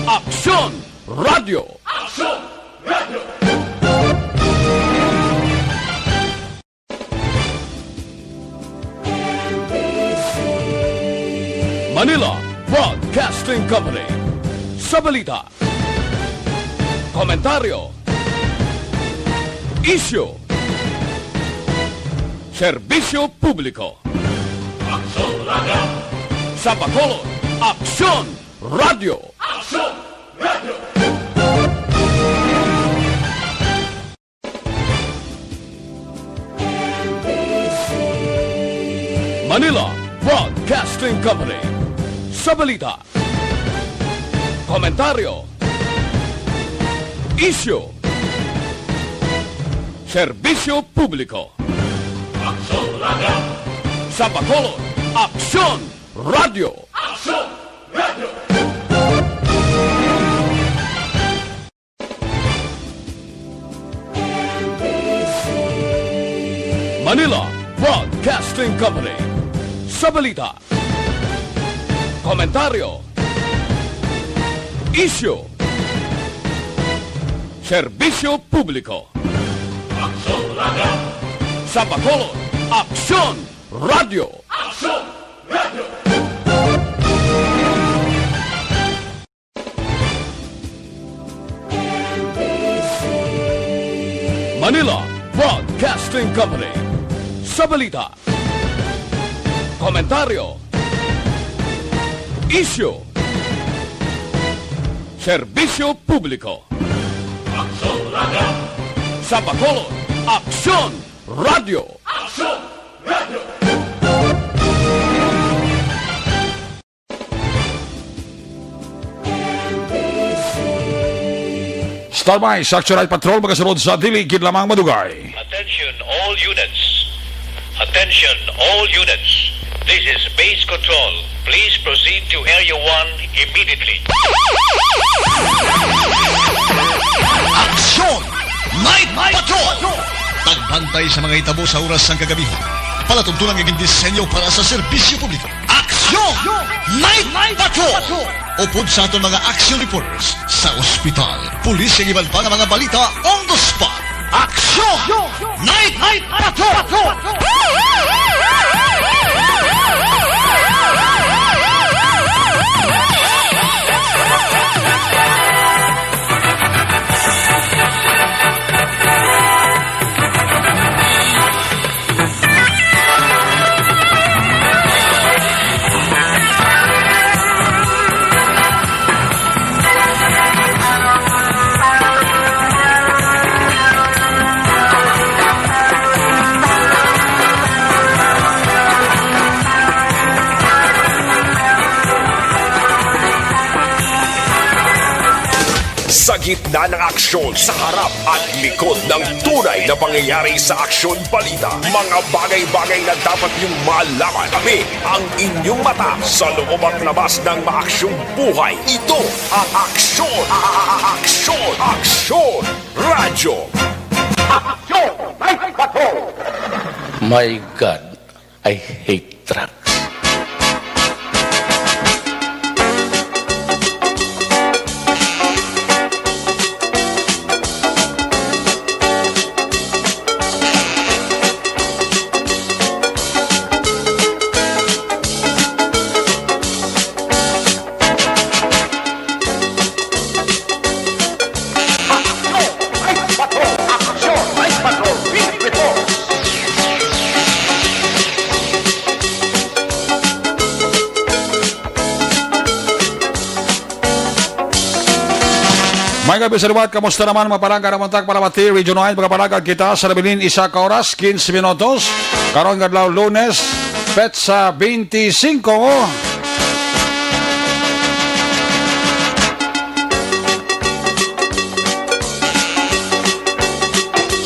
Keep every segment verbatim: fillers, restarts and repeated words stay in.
Aksyon Radio. Aksyon Radio. Manila Broadcasting Company. Sa balita, komentaryo, isyu, serbisyo publiko. Aksyon Radio. Sa Bacolod, Aksyon Radio. Aksyon Radio. Manila Broadcasting Company. Sa balita, komentaryo, isyu, serbisyo publiko. Aksyon Radio. Sa Bacolod, Aksyon Radio. Aksyon Radio. Manila Broadcasting Company. Sa balita, komentaryo, isyu, serbisyo publiko. Aksyon Radio. Sa Bacolod, Aksyon Radio. Aksyon Radio. Manila Broadcasting Company. Sa balita, komentaryo, isyu, serbisyo publiko. Aksyon Radio. Sa Bacolod, Aksyon Radio. Aksyon Radio. Standby sa Action Night Patrol, magasunod sa dili gid lamang madugay. Attention all units. Attention all units. This is Base Control. Please proceed to Area one immediately. Action Night Patrol! Tagbantay sa mga hitabo sa oras sang kagabihon. Palatuntunan nga gindisenyo para sa serbisyo publiko. Aksyon! Night Patrol! Upod sa aton mga action reporters sa ospital, pulis, kag iban pa nga mga balita on the spot. Aksyon! Night Patrol! Sa gitna ng aksyon, sa harap at likod ng tunay na pangyayari sa Aksyon Balita, mga bagay-bagay na dapat niyong malaman. Kami ang inyong mata sa loob at labas ng maaksyong buhay. Ito ang Aksyon, a-, a-, a-, Aksyon, Aksyon Radyo. Aksyon Night Patrol! My God, I hate trucks. May gabi sa liwat, kamusta naman, mga palangga? Namuntak para mati, Region nine, mga palangga, kita sa nabilin, isa ka oras, quince minutos. Karon nga adlaw, Lunes, petsa twenty-five.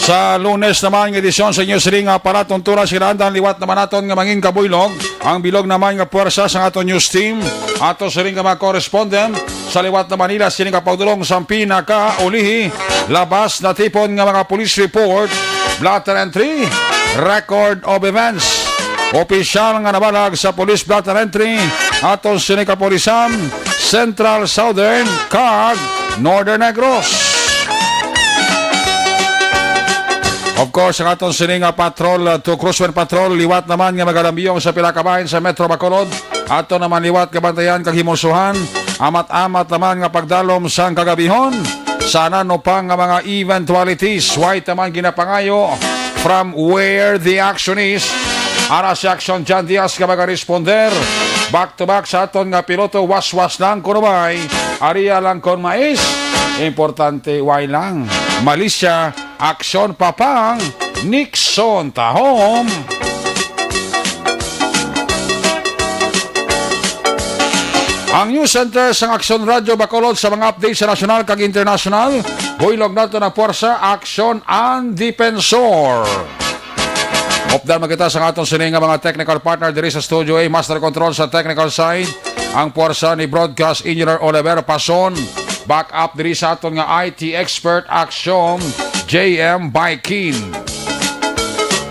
Sa Lunes naman nga edisyon sa inyo sining nga palatuntunan, sinaandan liwat naman naton nga mangin kabuylog ang bilog naman nga puwersa sang aton news team. Ato sining nga mga correspondent sa liwat na Manila, sining nga pagdulong sang pinakaulihi, labas natipon nga mga police report, blotter entry, record of events. opisyal nga nabalag sa Police Blotter Entry aton sini kapulisan, Central, Southern, kag Northern Negros. Of course, ang aton sini nga patrol, uh, to Cruzman Patrol, liwat naman nga magalambiyong sa pila ka bahin sa Metro Bacolod. Ato naman liwat kabantayan kag himulsuhan, amat-amat naman nga pagdalom sang kagabihon. Sa nano pa nga mga eventualities, way taman ginapangayo from where the action is. Ara si Action John Diaz nga magaresponder. Back to back sa aton nga piloto, waswas lang kuno bay, aria lang kon mais. Importante, way lang. Malisya, aksyon, papang, Nixon, tahom. Ang news center sang Aksyon Radyo Bacolod sa mga update sa nasyonal kag internasyonal. Buylog nato ang puwersa, Aksyon ang Depensor. Updan man kita sa aton sini nga mga technical partner diri sa Studio A, Master Control sa technical side, ang puwersa ni Broadcast Engineer Oliver Pason. Back up diri sa aton nga I T expert, Aksyon J M Baikin.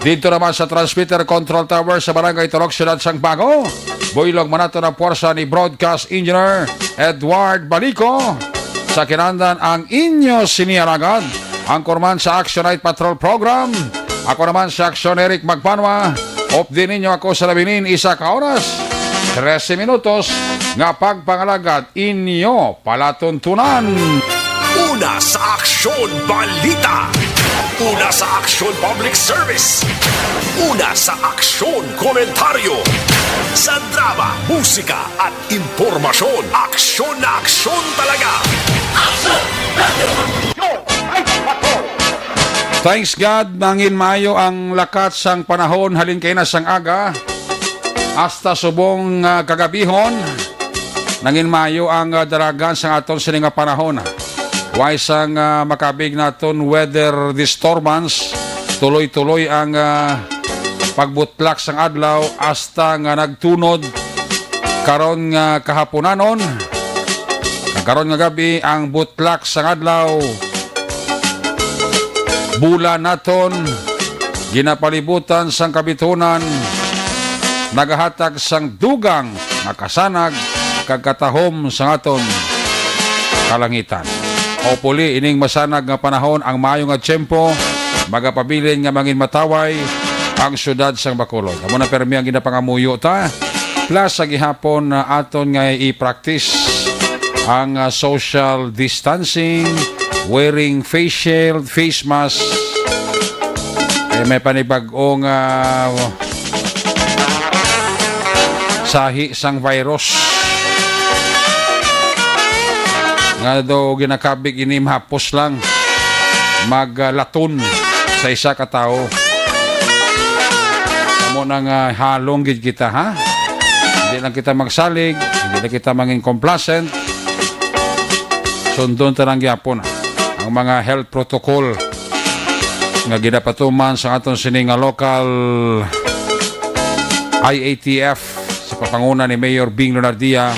Dito naman sa transmitter control tower sa Barangay Turok, Siyudad sang Bago, buylog man nato ang puwersa ni Broadcast Engineer Edward Balico. Sa kinahanglan ang inyo sini alagad, ang korman sa Action Night Patrol Program. Ako naman si Action Eric Magbanwa. Updi ninyo ako sa labing isa ka oras, trese minutos nga pagpangalagad inyo palatuntunan. Una sa Aksyon Balita. Una sa Aksyon Public Service. Una sa Aksyon Komentaryo. Sa drama, musika, at impormasyon. Aksyon na aksyon talaga. Thanks God, nangin maayo ang lakat sang panahon halin kaina sang aga hasta subong, ah, kagabihon. Nangin maayo ang, ah, dalagan sang aton sini nga panahon. Way sang, ah, makabig naton weather disturbance, tuloy-tuloy ang, ah, pagbutlak sang adlaw hasta nga nagtunod karon nga kahaponanon. Karon nga gabi ang butlak sang adlaw. Bulan naton, ginapalibutan sang kabitunan, nagahatag sang dugang nga kasanag kag katahom sa aton kalangitan. Hopefully, ining masanag nga panahon, ang maayo nga tiyempo, magapabilin nga mangin mataway ang siyudad sang Bacolod. Amo na permi ang ginapangamuyo ta. Plus, sa gihapon na aton nga i-practice ang, ah, social distancing, wearing face shield, face mask. Eh, may panibag-ong, ah, sahi sang virus nga daw ginakabig ini mahapos lang maglaton sa isa ka tawo. Amo na nga halong gid kita, ha? Hindi lang kita magsalig, hindi lang kita mangin complacent. Sundon ta lang gyapon ang mga health protocol nga ginapatuman sa aton sini nga local I A T F sa papanguna ni Mayor Bing Leonardia,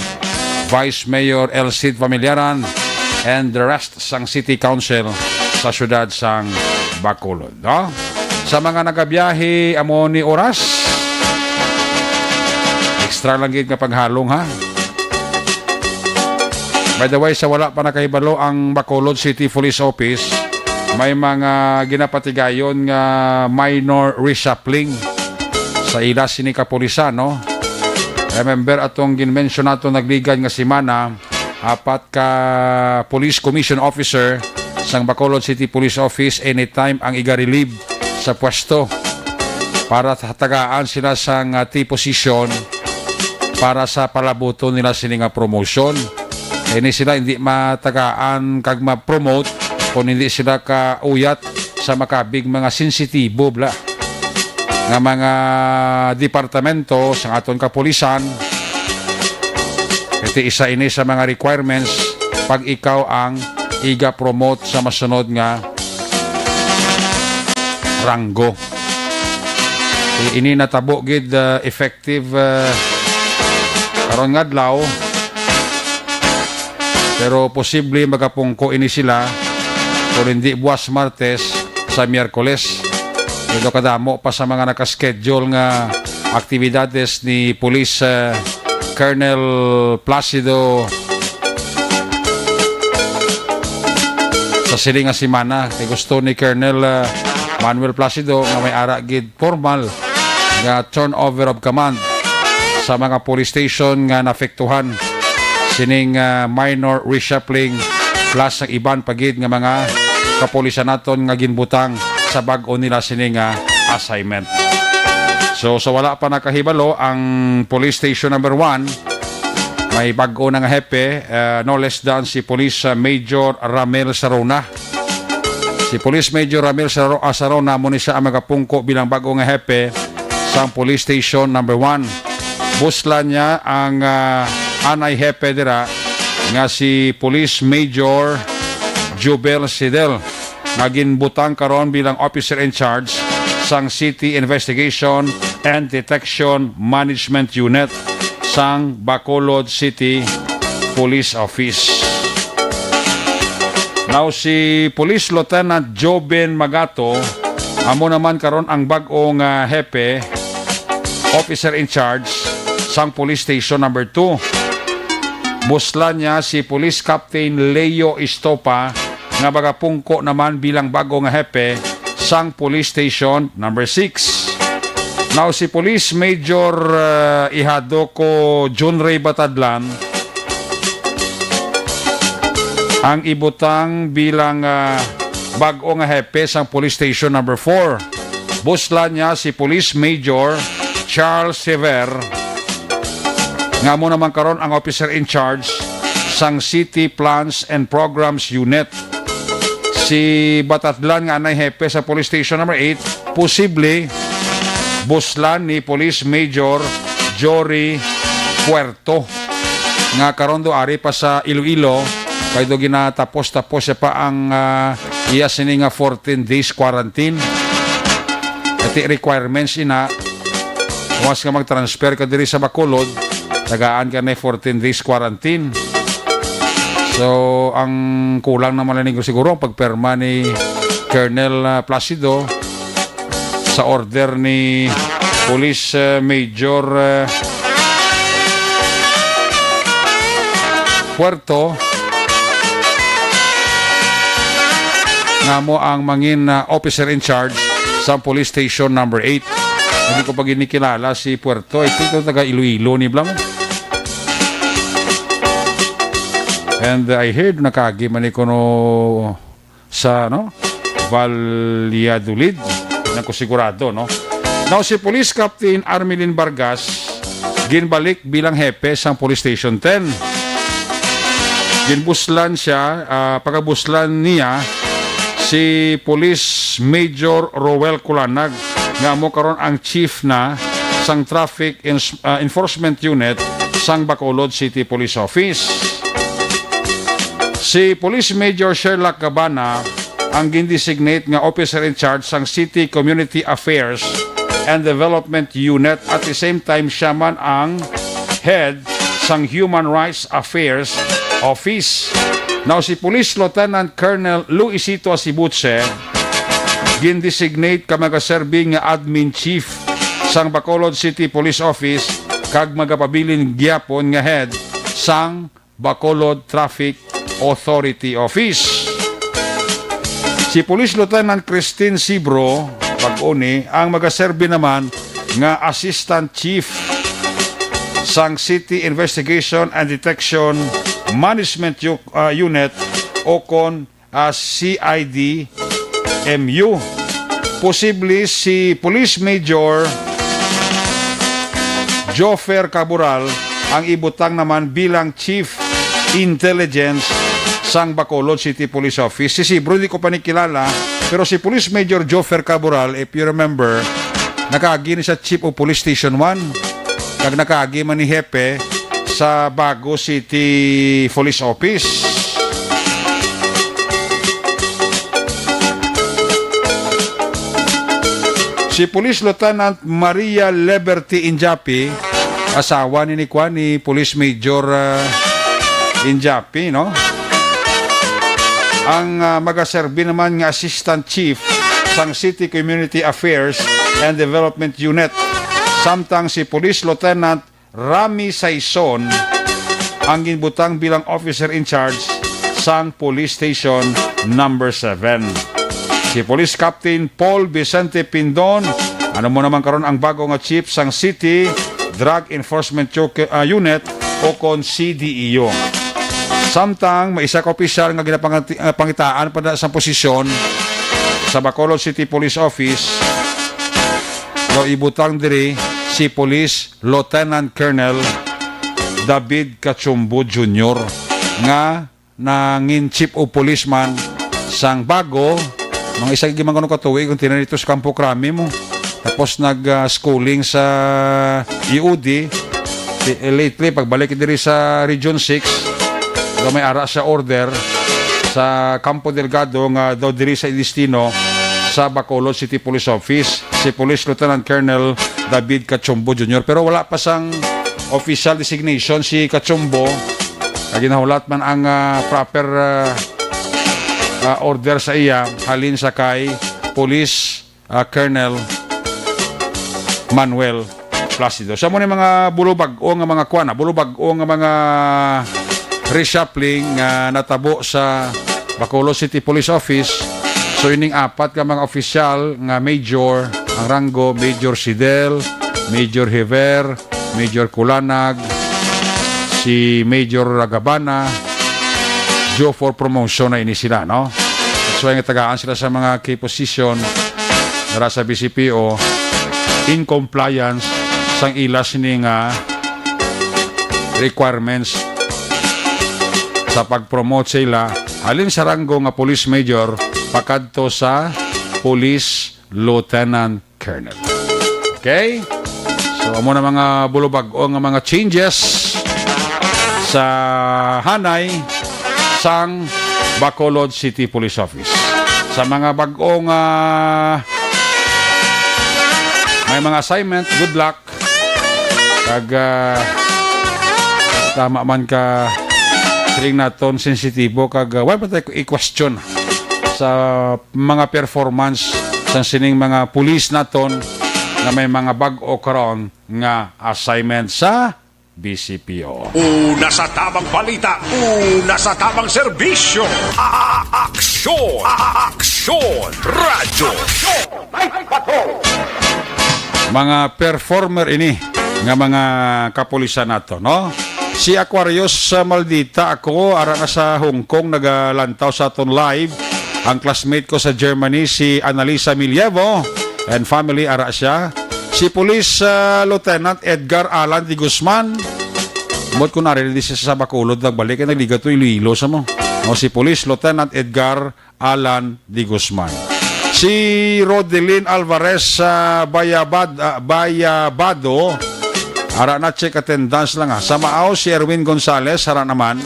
Vice Mayor El Cid Familiaran, and the rest sang City Council sa siyudad sang Bacolod, no? Sa mga nagabiyahe, amo ni oras. Extra lang gid nga paghalong, ha? By the way, sa wala pa nakahibalo ang Bacolod City Police Office, may mga ginapatigayon nga minor reshuffling sa ila sini kapulisan, no? Remember atong ginmention nato nagligad nga semana, apat ka police commission officer sang Bacolod City Police Office anytime ang iga-relieve sa pwesto para sa tagaan sila sang, ah, T position para sa palabuton nila sini nga promotion. Kay ni sila hindi matagaan kag ma-promote kung hindi sila kauyat sa makabig mga sensitibo bla nga mga departamento sa aton kapulisan. Iti isa ini sa mga requirements pag ikaw ang iga-promote sa masunod nga ranggo. I-, ini natabo gid, uh, effective, uh, karon nga adlaw. Pero posible magapungko ini sila kung hindi buwas Martes, sa Miyerkules. Pero kadamo pa sa mga naka-schedule nga aktibidades ni Police, ah, Colonel Placido sa sini nga semana. Kay gusto ni Colonel, ah, Manuel Placido nga may ara gid formal nga turnover of command sa mga police station nga naapektuhan sining, ah, minor reshuffling, plus ang iban pa gid nga mga kapulisan naton nga ginbutang sa bag-o nila sini nga assignment. So, sa wala pa nakahibalo, ang Police Station Number One, may bag-o na nga hepe, ah, no less than si Police, ah, Major Ramel Sarona. Si Police Major Ramil Saro-, ah, Sarona, amo ni siya ang magapungko bilang bag-o nga hepe sang Police Station Number One. Buslan niya ang, ah, anay hepe dira nga si Police Major Jubel Sidel, nga ginbutang karon bilang officer in charge sang City Investigation and Detection Management Unit sang Bacolod City Police Office. Now, si Police Lieutenant Joven Magato, amo naman karon ang bag-o nga hepe, officer in charge sang Police Station Number Two. Buslan niya si Police Captain Leo Estopa, nga magapungko naman bilang bag-o nga hepe sang Police Station Number Six. Now, si Police Major, uh, Ihadoko John Ray Batadlan ang ibutang bilang, uh, bag-o nga hepe sang Police Station Number Four. Buslan niya si Police Major Charles Sever, nga amo naman karon ang officer in charge sang City Plans and Programs Unit. Si Batadlan nga anay hepe sa Police Station Number Eight, posible buslan ni Police Major Jory Puerto, nga karon do ari pa sa Iloilo, kay do ginatapos-tapos siya pa ang, ah, iya sini nga fourteen days quarantine. Iti requirements ina, once nga mag-transfer ka diri sa Bacolod, tagaan ka ni fourteen days quarantine. So, ang kulang naman lang siguro ang pagperma ni Colonel, ah, Placido sa order ni Police, ah, Major, ah, Puerto, nga amo ang mangin, ah, officer in charge sa Police Station Number Eight. Hindi ko pa ginikilala si Puerto. Ito, ito taga Iloilo ni Blang. And I heard nakagi man ni kuno sa, no, Valladolid. Nako sigurado, no? Now, si Police Captain Armelin Vargas ginbalik bilang hepe sang Police Station Ten. Ginbuslan siya, ah, pagabuslan niya si Police Major Roel Culanag, nga amo karon ang chief na sang Traffic Ins-, ah, Enforcement Unit sang Bacolod City Police Office. Si Police Major Sherlock Cabana ang gindesignate nga officer in charge sang City Community Affairs and Development Unit. At the same time, siya man ang head sang Human Rights Affairs Office. Now, si Police Lieutenant Colonel Luisito Asibutse, gindesignate ka magaserbi nga admin chief sang Bacolod City Police Office kag magapabilin gyapon nga head sang Bacolod Traffic Authority Office. Si Police Lieutenant Christine Sibro, bag-o ni, ang magaserbi naman nga Assistant Chief sang City Investigation and Detection Management U-, ah, Unit, o kon ah, C I D M U. Posible si Police Major Joffer Caboral ang ibutang naman bilang Chief Intelligence sang Bacolod City Police Office. Si Sibro, hindi ko pa ni kilala, pero si Police Major Joffer Caboral, if you remember, nakaagi ni sa Chief of Police Station One. Kag nakaagi man ni Hepe sa Bago City Police Office. Si Police Lieutenant Maria Liberty Injapi, asawa ni, ni Kwan, ni Police Major, ah, Injapi, no? Ang, ah, magaserbi naman nga Assistant Chief sang City Community Affairs and Development Unit. Samtang si Police Lieutenant Rami Saison ang ginbutang bilang officer in charge sang Police Station Number Seven. Si Police Captain Paul Vicente Pindon, ano mo naman karon ang bago nga chief sang City Drug Enforcement Chu-, ah, Unit o kon C D E U. Samtang may isa ka opisyal nga ginapangati-, ah, pangitaan pa na sa posisyon sa Bacolod City Police Office, daw ibutang diri si Police Lieutenant Colonel David Cachumbo Junior nga nangin chief of police man sang bago, mga isa ka man kuno ka tuig kung tinan dito sa Campo Crame mo. Tapos nag, ah, schooling sa E O D. Ti-, lately, pagbalik diri sa Region Six, daw may ara sa order sa Campo Delgado nga daw diri sa destino sa Bacolod City Police Office, si Police Lieutenant Colonel David Cachumbo Junior. Pero wala pa sang official designation si Cachumbo. Nga ginahulat man ang, ah, proper, ah, ah, order sa iya halin sa kay Police, ah, Colonel Manuel Placido. Sa mo ni mga bulubag o nga mga kuana, bulubag o nga mga reshuffling nga natabo sa Bacolod City Police Office. So, ining apat ka mga opisyal nga major ang ranggo, Major Sidel, Major Hever, Major Kulanag, si Major Ragabana, due for promotion na ini sila, no? That's why nga tagaan sila sa mga key position dira sa B C P O in compliance sang ila sini nga requirements sa pag-promote sa ila halin sa ranggo nga police major pakadto sa police lieutenant colonel. Okay? So, amo na mga bulubag o nga mga changes sa hanay sang Bacolod City Police Office. Sa mga bag-o nga may mga assignment, good luck. Kag, ah, tama man ka, siling naton, sensitibo, kag, ah, wala pa tayo i-question sa mga performance sang sining mga pulis naton nga may mga bag-o karon nga assignment sa B C P O. Una sa tamang balita, una sa tamang serbisyo. A-, aksyon! A-, aksyon! Radyo! Mga performer ini nga mga kapulisan nato, no? Si Aquarius, uh, Maldita, ako, ara na sa Hong Kong, nagalantaw sa aton live. Ang classmate ko sa Germany, si Annalisa Milievo and family, ara siya. Si Police, uh, Lieutenant Edgar Alan de Guzman. Mot ko na rin di sa Bacolod, nagbalik, ay nagligaw to Iloilo sa mo. O, si Police Lieutenant Edgar Alan de Guzman. Si Rodelin Alvarez sa Bayabad-, ah, Bayabado, ara na, check attendance lang, ha. Sa Maaw, si Erwin Gonzalez, ara naman.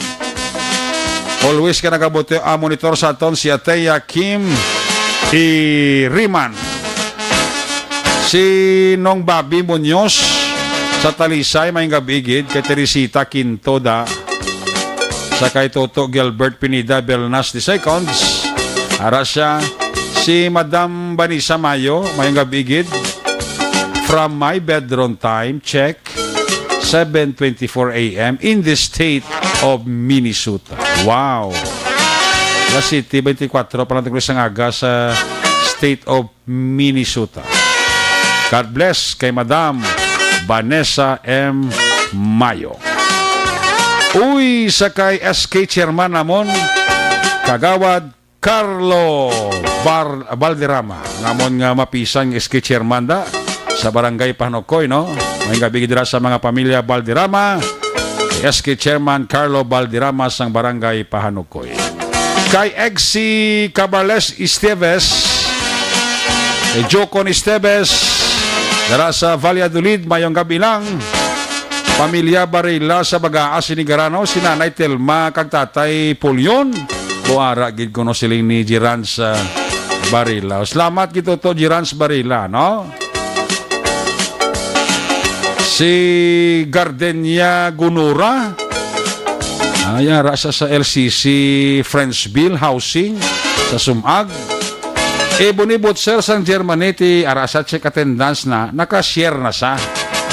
Always ka nagabuti, ah, monitor sa aton si Ateya Kim Iriman. Si Nong Bobby Muñoz sa Talisay, may gab-i gid, kay Teresita Quinto da. Sa kay Toto Gilbert Pineda Belnas the seconds. Ara siya. Si Madam Vanessa Mayo, mayong gab-i gid. From my bedroom time, check, seven twenty-four A M in the state of Minnesota. Wow! Alas siyete beintikwatro pa lang, tuloy sang aga sa state of Minnesota. God bless kay Madam Vanessa M Mayo. Uy, sa kay S K chairman namon, Kagawad Carlo Bar-, Valderrama. Namon nga mapisan nga S K chairman da sa Barangay Panukoy, no? May gabi dira sa mga pamilya Valderrama, S K chairman Carlo Valderrama sang Barangay Pahanukoy. Kay Egsi Cabarles Esteves, kay Jocon Esteves, dara sa Valladolid, mayong gabi lang. Pamilya Barila sa Bagaa, Sinigarano, si Nanay Telma kag Tatay Pulion. Buara gid kuno siling ni Jirans, ah, Barila. Salamat gid to, Jirans Barila, no? Si Gardenia Gunura. Ay, ara sa, sa L C C Friendsville Housing sa Sumag. Ebony Butcher sang Germany, ti ara sa check attendance na, naka-share na sa.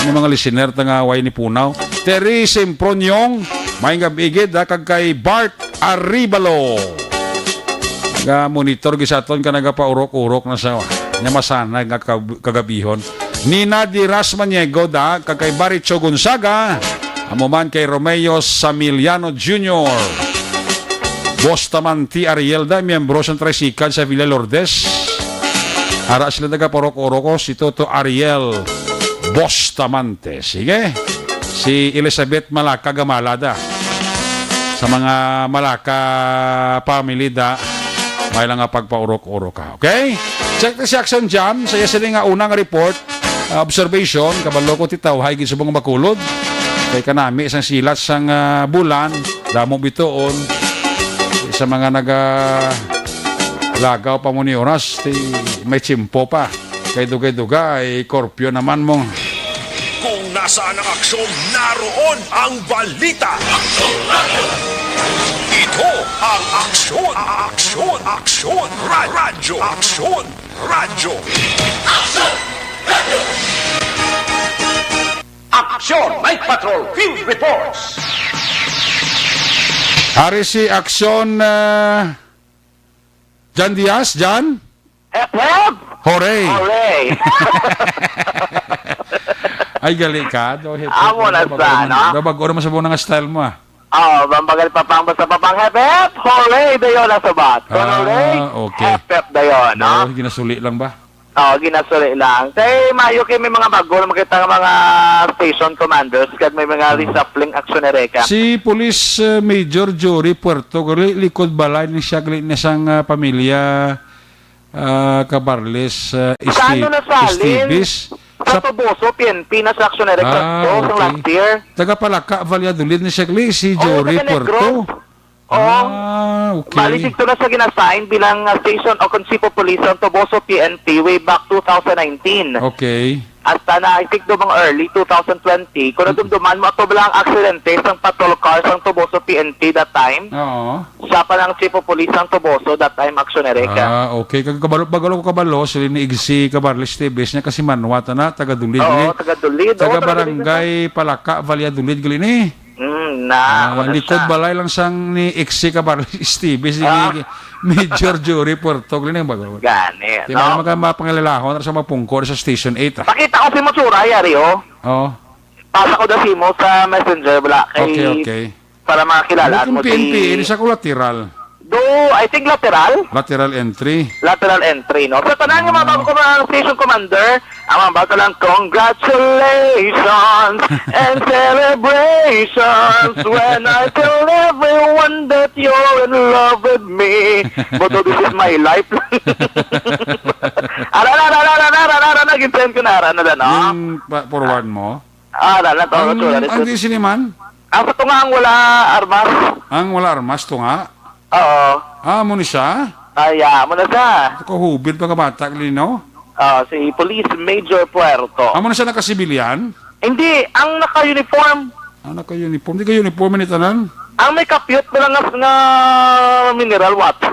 Yung mga listener ta nga way ni punaw. Terry Semproniong, may nga bigid, ha, kag kay Bart Aribalo. Nga monitor gid sa aton ka nagapaurok-urok na sa nya masanay nga kag-, kagabihon. Ni Nadi Ras Maniego da, kag kay Baricho Gonzaga, amo man kay Romeo Samiliano Junior. Bustamante Ariel da, miyembro sa Tricycle sa Villa Lourdes. Ara sila nagapaurok-urok ko, si Toto Ariel Bustamante. Sige. Si Elizabeth Malaka Gamalada. Sa mga Malaka family da, may lang nga pagpaurok-urok ka. Okay? Check the si Action Jam. Sa iya sila nga unang report, ah, observation, kabalo ko titaw, hay gid subong Bacolod. Kay kanami sang silat sang, ah, bulan, damo bituon. Sa mga naga lagaw pa mo ni oras, ti may tiyempo pa. Kay dugay-dugay, korpyo naman mo. Kung nasaan ang aksyon, naroon ang balita. Ito ang Aksyon, Aksyon, Aksyon, Ra-, Radyo, Aksyon, Radyo. Aksyon Night Patrol Field Reports. Ari si Aksyon, ah, Jan Diaz, Jan? Hep, hep! Hooray! Hooray! Ay, gali ka. Do, hep, hep. Amo na Bago sa, naman, no? Bago naman sa muna nga style mo, ah. Oh, bambagal papang basta papang hep, hep! Hooray! Dayon na sabat. Ah, hooray! Okay. Hep, hep! Dayon, no? Do, ginasuli lang ba? Oh, ginasuli lang. Kay mayo kay may mga bago na makita nga mga station commanders kag may mga Ah. reshuffling action na reka. Si Police, uh, Major Jory Puerto, gali, likod balay ni siya, gali na sang, uh, pamilya, uh, Cabarles, uh, Sa ano Esti-, na salin? Estibis. Sa Sa Toboso, P N P, na sa action na reka. Ah, Oh, sa okay. last year. Taga Palaka, Valladolid ni siya, gali, si Oh, Jory taga Negros. Puerto. Oh. Ah, okay. Bali, dito na sa ginasign bilang, uh, station o kung chief of police ang Toboso P N P way back two thousand nineteen. Okay. Hasta na, I think, do mga early two thousand twenty, kung Mm. nadumduman mo, ato ba lang ang aksidente sang patrol car sang Toboso P N P that time? Oo. Siya pa lang chief of police sang Toboso that time, action na reka. Ah, okay. Kag kabalo, bagalo ko kabalo, sila ni Igsi Cabarles Tibes niya kasi Manwa, tana, taga Dulid Oo, ni. taga Dulid. Taga Oo, taga Dulid na. Barangay Palaka, Valladolid, gali ni. Mm, na, Ah, wala likod siya. balay lang sang ni Igsi Cabarles Tibes, si Ah. Major Jory Puerto, gali ni bago. Gani, Di no? man maka-, mapangalilahon sa mapungko sa Station eight, ah. Pakita ko si Matsura, yari, oh. Oh. Pasa ko daw si mo sa messenger, wala kay Okay, okay. para makilala Bukod mo kung P N P, di ini sa kulateral. Do, I think lateral. Lateral entry. Lateral entry, no? Sa tanan nga mga Ah. bago ko mga station commander, ang mga bago lang, "Congratulations and celebrations when I tell everyone that you're in love with me." But this is my life. Ara, ara, ara, gin-send ko na, ara na, no? Yung pa-, forward mo? Ah, wala na to, Ang, wala na ang to. di siniman? Ang sa tunga ang wala armas. Ang wala armas, tunga? Oo. Ah, amo ni siya? Ah, ya, amo na siya. Kahubid pa ka bata, Lino? Ah, si Police Major Puerto. Amo na siya naka-civilian? Hindi, ang naka-uniform. Ah, naka-uniform. Di ka uniform ni tanan? Ang may kapyot na lang nga, nga mineral water.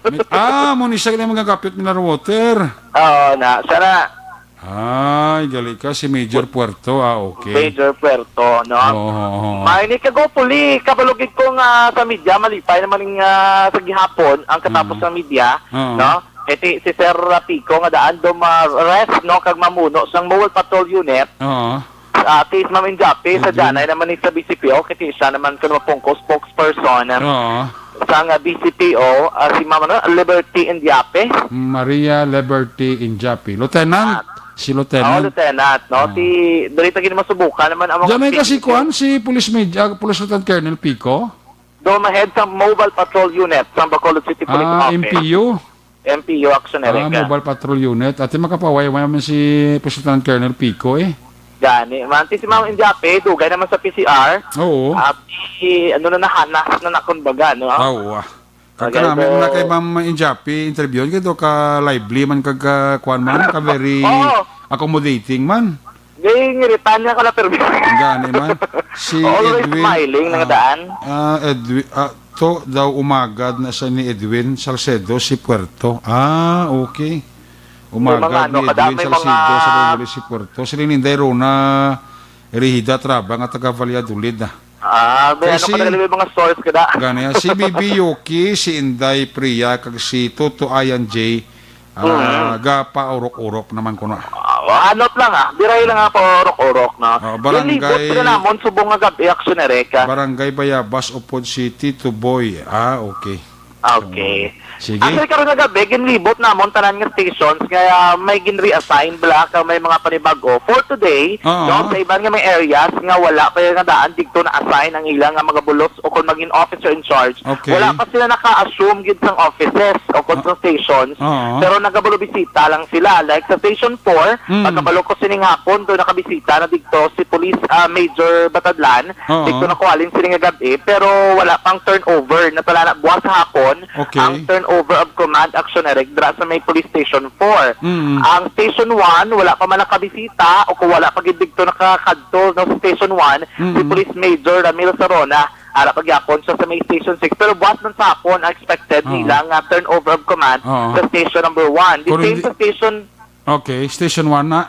May, ah, amo ni siya kaya magkakapyot mineral water. Oo, na. Sana, Ay, gali ka, si Major Puerto, ah, okay. Major Puerto, no? Oo, oo, oo. Mainit ka, go, puli, kabalugid ko nga sa media, malipay naman nga sa gihapon ang katapos Mm. ng media, Oo. no? Iti si Sir Pico nga daan do ma-rest, no, kag mamuno sang Mobile Patrol Unit. Oo. Ati si Ma'am Injapi, sa Ayun. Janay naman ni sa B C P O, kiti siya naman kuno pong spokesperson. Oo. Sang, ah, B C P O, ah, si Ma'am, ano, Liberty Indiape. Maria Liberty Indiape. Lieutenant. Ah. Si Lieutenant. Oo, Lieutenant, no? Ah. Si, dali ta gini masubukan naman ang mga Diyan may kasi activities. Kuwan, si Police Maj-, ah, Police Lieutenant Colonel Pico? Do ma-head sa Mobile Patrol Unit sa Bacolod City Police Ah, Office. M P U? M P U, action na Ah, rin ka. Mobile Patrol Unit. Ate, makapawayway naman si Police Lieutenant Colonel Pico, eh. Gani. Manti si Ma'am Indiape, dugay naman sa P C R. Oo. Ah, si, ano na, nahanas na na, kumbaga, no? Ah, oo, ah. Okay, Kagka namin so muna kay Ma'am Indiape, interview, kaya do ka lively man, kag, ah, kuwan man, ka very Oo. accommodating man. Gay, ngiritan niya ka na, pero Gani man. Si Always Edwin, smiling, ah, nangadaan. ah, Edwin, ah, to daw umagad na siya ni Edwin Salcedo, si Puerto. Ah, okay. Umaga, mga ano, ni kada Edwin may Salcido mga sa Lululi si Puerto. Si Linda Rona Erihida Traba nga taga Valladolid na. Ah, may Kay ano si ka na may mga stores ka da? Gani, ah, si Bibi Yuki, si Inday Priya, kag si Toto Ayan J, ah, Mm. gapaurok-urok naman kuno. Ah, hanot lang, ah. Diray lang, ah, paurok-urok, no? Oh, barangay Yung libot na namon, subong nga gabi, action na reka. Barangay Bayabas, Upod City, Tuboy. Ah, okay. Okay. Sige. Actually, karon nga gabi, ginlibot namon tanan nga stations nga, ah, may gin-reassign bala kag may mga panibago. For today, Oo. no, sa iban nga may areas nga wala pa nga daan didto na-assign ang ilang nga mga bulos o kung maging officer in charge, Okay. wala pa sila naka-assume gid sang offices o kung Ah. sa stations. Oo. Pero nagabalo bisita lang sila. Like sa Station four, Mm. pagkabalo ko sining hapon, do nakabisita na didto si Police, ah, Major Batadlan. Oo. Didto na ko halin sini nga gabi, pero wala pang turnover. Natala na buwas sa hapon Okay. ang turnover of command, action na rek dira sa may police station four. Mm. Ang station one, wala pa man nakabisita o kung wala pa gid didto nakakadto, no, sa station one, si Mm. Police Major Ramil Sarona. Ara pa gyapon siya sa may station six. Pero buwas man sa hapon, ang expected Oo. nila nga turnover of command Oo. sa station number one. The Pero same hindi sa station Okay, station one na.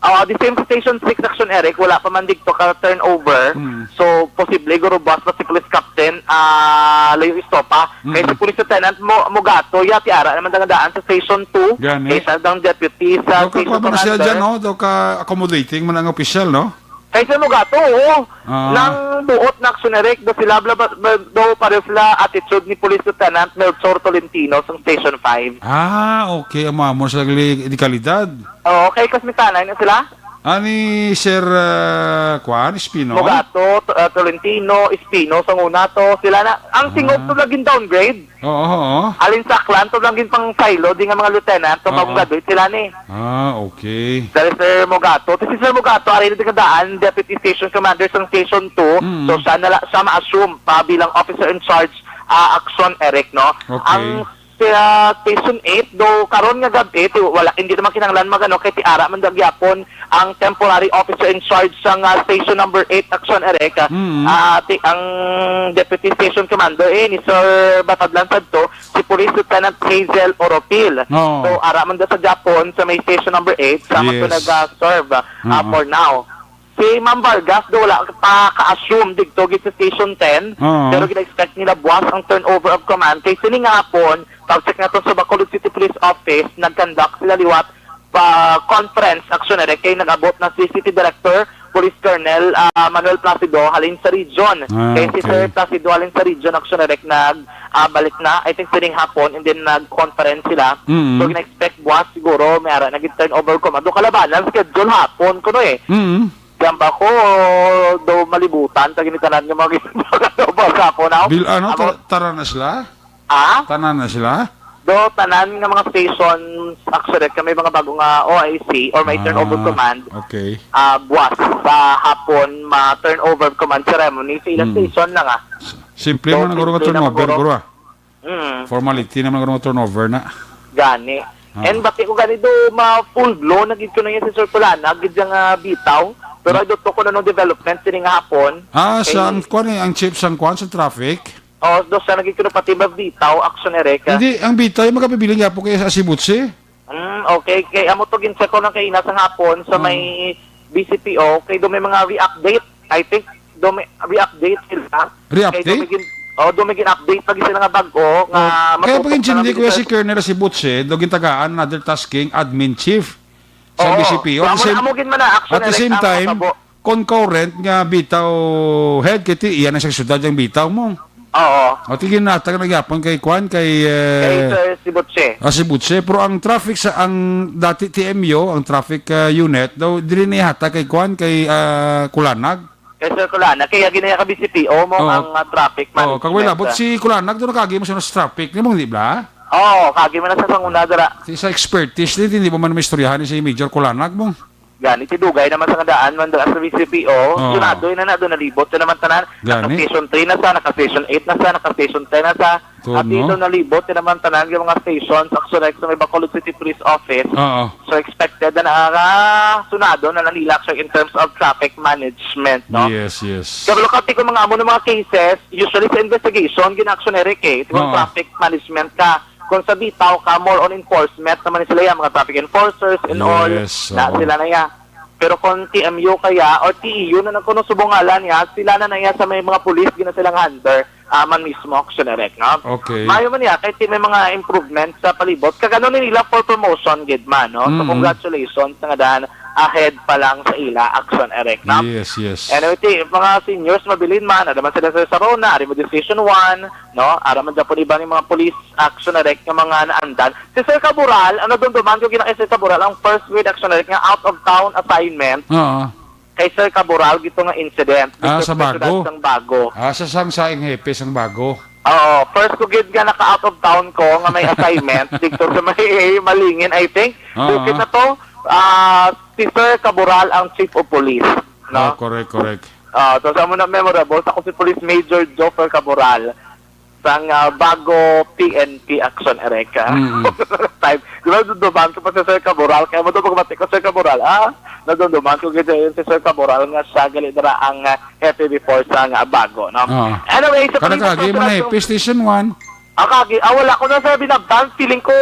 Oh, the same station six, Action Eric, wala pa man dito ka turnover. Mm. So, posible guro boss pa si Police Captain, ah, Layo Estopa. Mm. Kay si Police Lieutenant mo, Mugato, ya, ti ara naman nga daan sa station two. Gani. Kay sa dang deputy sa Daw ka station pa man siya commander. dyan, no? Daw ka accommodating man ang opisyal, no? Kay si Mugato, oo. Ah. Nang buot na Action Eric, do sila, bla, bla, bla, do pareho sila attitude ni Police Lieutenant Melchor Tolentino sa Station five. Ah, okay. Amo, amo sila li-, di kalidad. Oo, kay Kasmitanay na sila. Ani Sir, ah, kuan, Espino? Mugato, to-, ah, Tolentino, Espino, sa una to, sila na. Ang tingog Ah. to naging downgrade. Oo, oo. Alin sa Aklan to lang gid pang silo, di nga mga lieutenant, to Oo. mag-graduate sila ni. Ah, okay. Dahil Sir Mugato, si Sir Mugato, ari na tingandaan, Deputy Station Commander sa Station two, Mm. so siya na la-, siya ma-assume pa bilang officer in charge, ah, Action Eric, no? Okay. Ang sa Station eight, do karon nga gabi, ti-, wala, hindi naman kinahanglan magano, kay ti ara man daw gyapon ang temporary officer in charge sa nga station number eight, Action Eric, ah, Mm. ah, ti-, ang deputy station commander, eh, ni Sir Batadlan sadto, si Police Lieutenant Hazel Oropil. Oo. So, ara man daw sa gyapon sa may station number eight, sa Yes. to nag-serve, ah, Oo. for now. Si Ma'am Vargas, do wala pa ka-assume dito gid sa Station ten, Oo. pero gina-expect nila buwas ang turnover of command. Kay sining nga hapon, pag-check naton sa Bacolod City Police Office, nag-conduct sila liwat pa conference, Action Eric, kay nag-abot na si City Director, Police Colonel, ah, Manuel Placido, halin sa region. Ah, Kay si okay. Sir Placido, halin sa region, Action Eric, nag, ah, balik na, I think, sining hapon, and then nag-conference sila. Mm. So, gina-expect buwas siguro, may ara nag-turnover command. Do kalabanan, schedule hapon, kuno eh. Mm. Yan ba ko, do malibutan, sa ginitanan nga mga ginagawa hapon, no? Bil-, ano, Amo, tar-, tara na sila? Ah? Tanan na sila? Do, tanan nga mga stations, actually, kami mga bago nga O I C or may turnover Ah, command, okay. ah, buwas sa hapon, ma-turnover command ceremony sa ilang Mm. station na nga. S-, simple Do, man ang guro nga simple na turnover, guro. guro, ah. Mm. Formality naman guro nga turnover na. Gani. Ah. And bati ko gani do, ma-full blow na gid ko na yan si Sir Kulana, gid yang, ah, bitaw. Pero Ah. I don't know kung anong development sini nga hapon. Ah, sa Kay ang, kuwan eh, ang chief sang kuwan sa traffic? Oh, do sa naging kuno pati ba bitaw, Action Eric, ah? Hindi, ang bitaw, yung magkabiling yapo kay sa Asibutsi. Mm, okay. Kay amo to, gin-check ko lang kay ina sa hapon sa Mm. may B C P O, kay do may mga re-update. I think, do may re-update sila. Re-update? Kay do may gin-, oh, do may gin-update lagi sila nga bag-o, nga Oh, kaya matutok pag na intindi, lang Kuya, sila. Si Colonel Asibutsi, do gintagaan another tasking, admin chief sa Oo. B C P O. So, At the amo, same, amo gid man na, Action at the Eric, same ang time, makabo. Concurrent nga bitaw head, kay ti iya na sa syudad yung bitaw mo. Oo. O, ti ginatag na gyapon kay Kwan, kay, eh, Kay Sir Sibutse. Ah, Sibutse. Pero ang traffic sa, ang dati T M U, ang traffic, ah, unit, daw, dili na ihata kay Kwan, kay, ah, Kulanag. Kay Sir Kulanag. Kaya ginaya ka B C P O mo Oo. ang, ah, traffic Oo, kag wala, management, but ah. Si Kulanag, doon nakagi mo siya sa traffic. Di mo, di ba? Oo, kagi mo na sa sanguna, dara. Sa expertise, di, di ba man may istoryahan ni si Major Kulanag mo? Gani, ti dugay naman sa nga daan man daan sa V C P O. Oo. Sunado na na, doon nalibot na naman tanan. Gani. Naka-station three na sa, naka-station eight na sa, naka-station ten na sa. Tuod, At no? Dito nalibot na naman tanan yung mga stations, actually, sa may Bacolod City Police Office. Oo. So, expected na nakasunado na nanila, actually, in terms of traffic management, no? Yes, yes. Kaya look at ko mga amo ng mga cases, usually sa investigation, gina-action na rin eh. Di ba, Oo. Traffic management ka. Kung sa bitaw ka, more on enforcement naman sila yan, mga traffic enforcers and all, Yes, na oo. sila na yan. Pero kung T M U kaya, or T E U na nagkuno subong ngalan niya, sila na na yan sa may mga pulis, gina silang handler, ah, man mismo, Action Direct, no? Okay. Mayo man niya, kay ti may mga improvements sa palibot. Kag ano ni nila for promotion, gid man, no? So, Mm-mm. congratulations, nga daan ahead pa lang sa ila, Action Direct, no? Yes, yes. Anyway, ti, mga seniors, mabilin man, ada man sila sa Sarona, ari mo Decision One, no? Ara man dyan po iba ni mga police, Action Direct nga mga naandan. Si Sir Caboral, ang nadumduman ko gina kay Sir Caboral, ang first with Action Direct nga out of town assignment Oo. kay Sir Caboral gito nga incident. Ah, Dito sa sa siyudad Bago. sang Bago. Ah, sa sang sa ing hepe sang Bago. Oo, first ko gid nga naka out of town ko nga may assignment dito sa may Malingin, I think. Oo. Bukid na to, ah, si Sir Caboral ang chief of police, no? Oh, correct, correct. Ah, so sa mo na memorable, sa ko si Police Major Joffer Caboral. Sang, ah, Bago P N P Action Direct, ah. Mm. Time. Di ba, nadumduman ko pa si Sir Caboral? Kaya mo to, pagmati ko, Sir Caboral, ah? Nadumduman ko gid yun si Sir Caboral nga siya gali dira ang, ah, hepe before sa nga Bago, no? Oo. Anyway, sa Kada pagkita kagi sa mo na Station hepe, Station One. Ah, kagi, ah, wala ko na sa binabtan. Feeling ko,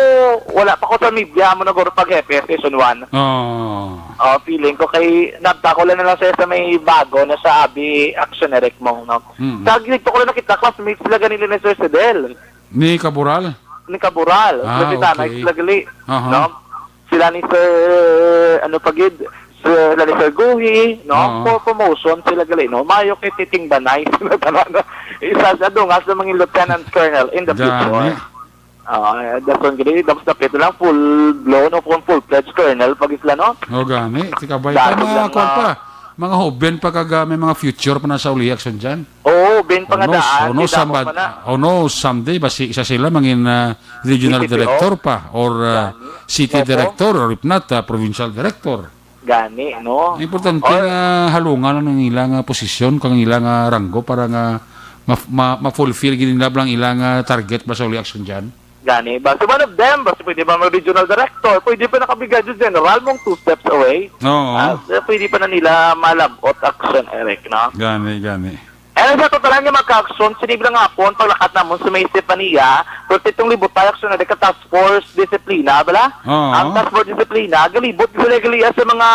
wala pa ko sa media mo naguro pag hepe, Station One. Oo. Oh, feeling ko kay nabta ko lang na lang siya sa may Bago na sa abi Action Direct mo, no? Mm. Sa gilid ko lang nakita, classmates sila ganila ni Sir Sedel. Ni Caboral? Ni Caboral. Ah, Sila ni Tanay, okay. sila gali, Aha. no? Sila ni Sir, ano pa gid, sila ni Sir Guhi, no? Oo. For promotion sila gali, no? Mayo kay titingbanay sila tanan, no? Isa sa dungas ng mga lieutenant colonel in the Gani. future. Ah, that's one gid. Tapos na pito lang, full blown o kung full-fledged colonel pag isla, no? O, gani. Tika ba? Dati Mga lang, kwan ah, pa. Mga hoben pa kag, ah, may mga future pa na sa uli action dyan. Oo, ben pa nga Who knows? daan, Who knows, kay damo samba-, pa na. who knows, someday, basi isa sila mangin, ah, regional C P O? director pa or, ah, Gani. city Opo. director or if not, ah, provincial director. Gani, no? Importante Or nga halungan ang ila nga posisyon, kang ila nga ranggo para nga ma-, ma-, ma-fulfill gid nila lang ila nga target ba sa uli action dyan? Gani, basta one of them, basta pwede ba mag-regional director, pwede pa naka-brigadier general mong two steps away. Oo. Ah, pwede pa na nila malabot action, Eric, no? Gani, gani. Eh, sa totalan nga mga ka-action, sini lang hapon, paglakat namon sa may Estefania, pero titong libutay action na di ka task force disiplina, bala? Oo. Ang task force disiplina, galibot sila gali sa mga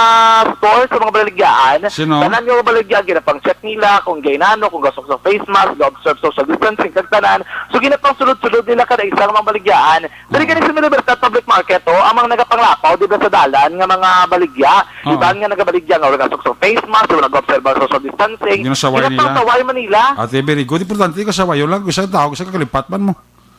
store, sa mga balaligyan. Sino? Tanan nga balaligyan, ginapang-check nila kung gay nano, kung gasok sa face mask, ga-observe social distancing, kag tanan. So, ginapangsulod-sulod nila kada isa nga mga balaligyan. Diri Oo. gani sa Libertad Public Market, oh, ang mga nagapanglapaw, di ba, sa dalan nga mga baligya, Oo. iban nga nagabaligya nga wala gasok sa face mask, wala nag-observe sa social distancing, Ginasaway nila. ginapangtaway man nila. Ate, very good. Importante, kasawayo lang. Isang tao, isang kakalipat man mo.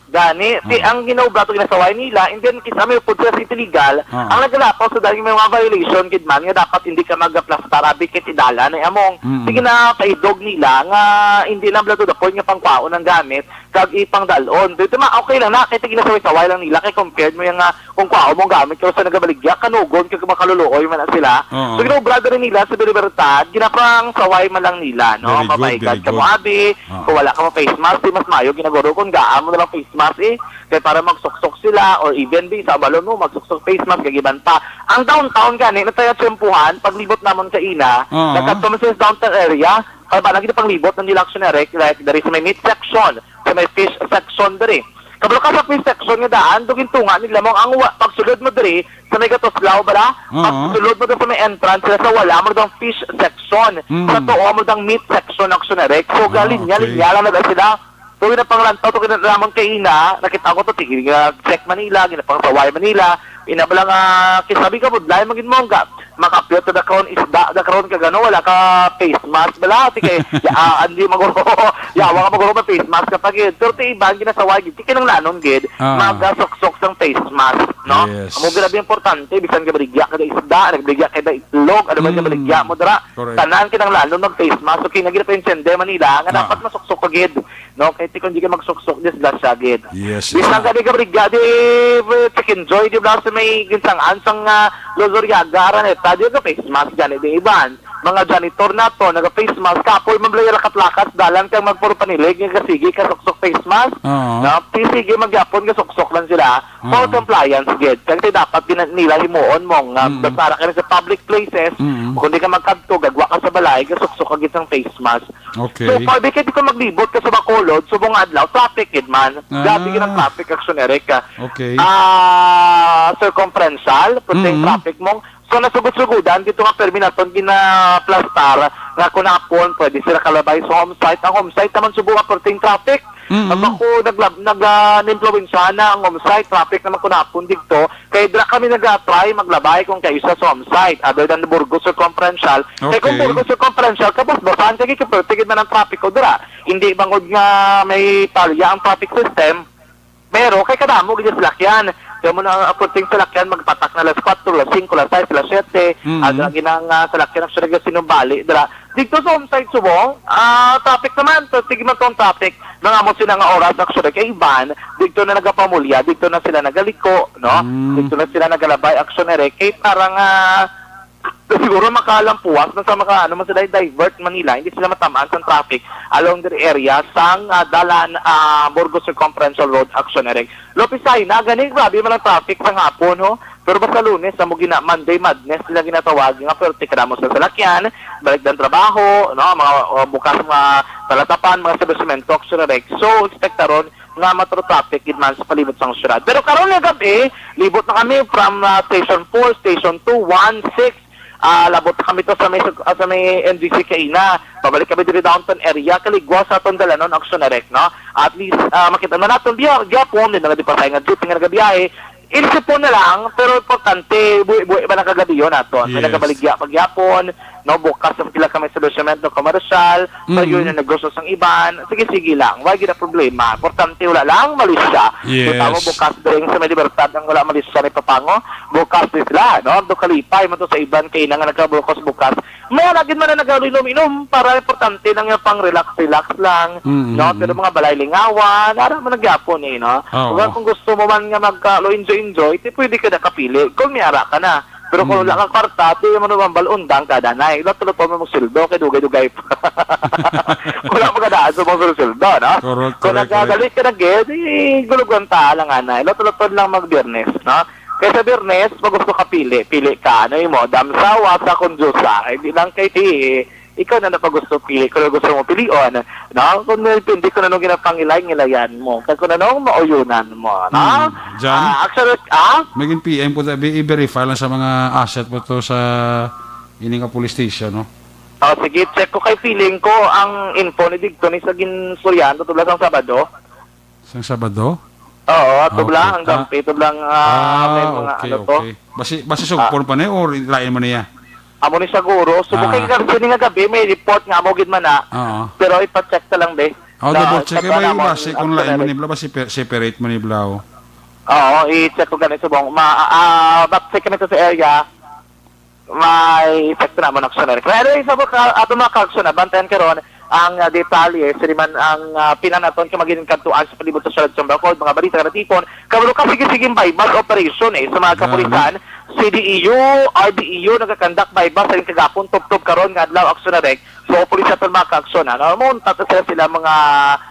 Gani, ti, Oo. ang ginaubra to, ginasaway nila, and then, kisa may pud sa city legal, Oo. ang nagalapaw sa dali may mga violation, gid man, nga dapat hindi ka magaplastar, abi, kay ti dalan ay among, Mm-mm. sige na, paidog nila, nga hindi lang blood to the point nga pangkwaon ang gamit, kag ipangdalon. Dito ma, okay lang na, kay ti ginasaway-saway lang nila, kay compared mo yung nga, kung kwao mong gamit, kay sa nagabaligya, kanugon, kag makaluluoy man na sila. Oo. So, ginaubra diri nila sa Libertad, ginapang saway man lang nila, no? Very good, Mabay very ka mo, good. abi, Oo. kung wala ka mo face mask, di mas mayo, ginaguro kung gaan mo na lang face mask, eh. Kay para magsuksok sila, or even, di, sa balon mo, magsuksok face mask, kag iban pa. Ang downtown gani, na tayo tiyempuhan, paglibot namon sa ina, Oo. nagkadto man sa downtown area, kay ba lagi na panglibot ng nila action na rek, like, dari sa may meat section, sa may fish section diri. Kabalo ka sa fish section nga daan, dugin tunga nila mo ang wa-, pagsulod mo diri sa may Gatoslaw bala, Oo. pagsulod mo diri sa may entrance sila sa wala mo dang fish section, Mm. sa tuo mo dang meat section action na rek. So, Ah, galinya, okay. linya lang na sila. So, ina panglantaw to kinalaman kay ina, nakita ko to, tigil nga check Manila, ginapang saway Manila, ina bala nga, kisabi ka, budlay, magin mo, nga, makapyot ka da karon, isda da karon, kag ano, wala ka face mask, bala, ti kay, ya, ah, hindi maguro, yawa ka maguro, may face mask ka pa, gid. Pero ti iban, ginasaway, gid, ti kinanglanon, gid, Ah. magasuksok sang face mask, no? Yes. Amo, grabe importante, bisan ka baligya ka da isda, nagbaligya ka da itlog, ano ba yung Mm. baligya mo, dira? Correct. Tanan kinanglanon mag face mask, so, kinagina pa yung Manila, nga Ah. dapat masuksok ka, gid. No, kay ti kon di ka magsuksok, disgrasya gid. Yes, Bisan yes. ka di ka brigya, di, eh, Chicken Joy, di ba, sa may ginsangan sang, ah, Luzuriaga, Araneta, di ka face mask gani, di iban. mga janitor nato, naga-face mask, kapoy man balay lakat-lakat, dalan kang magpuro panilig, nga sige ka suksok face mask. Oo. No? Sige, magyapon nga suksok lang sila. For Oo. compliance, gid. Kag dapat gina-, nila himuon mo nga Mm. basta ra ka sa public places, Mm. kung di ka magkadto, gagwa ka sa balay, gasuksok ka gid sang face mask. Okay. So, pwede ka di ko maglibot ka sa Bacolod, subong nga adlaw, traffic gid man. Ah. Grabe gid ang traffic, Action Eric, ah. Okay. Ah, circumferential, pwede Mm. traffic mo. So, nasugod-sugudan dito nga permi naton ginaplastar nga kunapon pwede sila kalabay sa home site. Ang home site naman subo nga perting traffic. Mm. Ang ako naglab-, nag, ah, nimpluwensya na ang home site, traffic naman kunapon dito. Kay dira kami nag-try maglabay kung kaisa sa home site, other than the Burgos Circumferential. Kay kung Okay. Burgos Circumferential, kabas-basan kay kay perti gid man ang traffic ko dira. Hindi bangod nga may palya ang traffic system, pero kay kadamo gid ang salakyan. Kaya mo na ang apunting salakyan, magpatak na alas kwatro, alas singko, alas sais, alas siyete. Mm. Ang lagi nang, ah, salakyan ang sila sinumbali dira. Dito sa home site subong, ah, traffic naman. So, sige man tong traffic. Mga mo sila nga oras actually kay Ivan, dito na nagapamulya, dito na sila nagaliko, no? Mm. Dito na sila nagalabay, actually, kay parang, ah, siguro makalampuas na sa maka, ano man sila, divert Manila, hindi sila matamaan sa traffic along the area sang, ah, dalan, ah, Burgos Circumferential Road, actually. Lopez Jaena, gani, grabe man ang traffic sa hapon, ho. Pero basta Lunes, amo gina, Monday madness nila ginatawag, nga perti kadamo sa salakyan, balik ng trabaho, no, mga, uh, bukas mga talatapan, mga establishmento, actually. So, expect karon nga matro traffic gid man sa palibot sang syudad. Pero karon nga gabi, libot na kami from, uh, Station four, Station two, one, six, ah, labot na kami to sa may, ah, sa may N G C kaina. Pabalik kami diri downtown area, kaligwa sa aton dalanon, Action Direct, no? At least, ah, makita na naton biya, gyapon, din na di pa tayo nga jeep, nga nagabiyahe. Inisipon na lang, pero importante, buhi-buhi ba nakagabiyo naton? May Yes. nagabaligya pagyapon, no? Bukas ang pila kami establishment, no? Komersyal, Mm. sa yun yung negosyo sang iban. Sige, sige lang. Why gina problema? Importante, wala lang malisya. Yes. Kita mo, bukas dring sa may Libertad, ang wala malisya ni Papango. Bukas din sila, no? Do kalipay man to sa iban, kay na nga nagkabukos bukas. May lagi man na nagalunom-inom para importante lang yung pang-relax-relax lang, Mm, no? mm, Pero mm. mga balay lingawan, ara man nagyapon eh, no? Oo. Kung, kung gusto mo man nga magkalo enjoy-enjoy, di pwede ka nakapili kung may ara ka na. Pero kung Mm. wala kang kwarta, di mo naman balundang ka, danay. Ilo tulo mo magsildo, kay dugay-dugay pa. Wala mo kadaan sa mga sildo, no? Correct, Kung correct, correct. nagagalit ka na, gid, eh, gulugan ta lang, anay. Ilo tulo lang mag-Biyernes, no? Kay sa Biyernes, pag gusto ka pili, pili ka. Ano mo, damsawa sa kondyosa. Hindi lang kay ti, ikaw na na pag gusto pili, kung gusto mo pilion, no? Kung depende kung anong ginapangilay-ngilayan mo, kag kung anong mauyunan mo, no? Mm. Jan? Ah, actually, ah? May gin-P M po, tabi, i-verify lang sa mga asset po to sa ining nga police station, no? Oh, sige, check ko kay feeling ko ang info ni Digto ni sa ginsuryan, to tubla sang Sabado. Sang Sabado? Oo, Ah, tubla okay. ang Ah, gampi, tubla ang, ah, ah, may mga okay, ano to. okay. Basi, basi Ah. sugpon pa ni or lain man niya? Amo ni siguro. So, Ah. kay gab-, sini nga gabi, may report nga amo gid man na. Oo. Pero ipa-check ta lang, be. Oh, Na double check. ipa-check Eh, may naman basi kung ang lain man scenario. nibla, basi pe-, separate man nibla, oh. Oo, i-check ko gani subong. Ma-, ah, ah, back check kami to sa area. May effect na mo na sa Pero anyway, sa buka, ato mga kaaksyon, nabantayan karon ang, ah, detalye, sini man ang, ah, pinanaton ka maging kadtuan sa palibot sa Siyudad sa Bacol, mga balita nga natipon, kabalo ka, sige-sige, buy-bust operation, eh, sa mga Grabe. kapulisan, C D E U, R D E U, nagakandak buy-bust sa kagapon, tubtob karon nga adlaw, aksyon na rin. So, pulis naton mga kaaksyon, ano, mo, tato sila, sila mga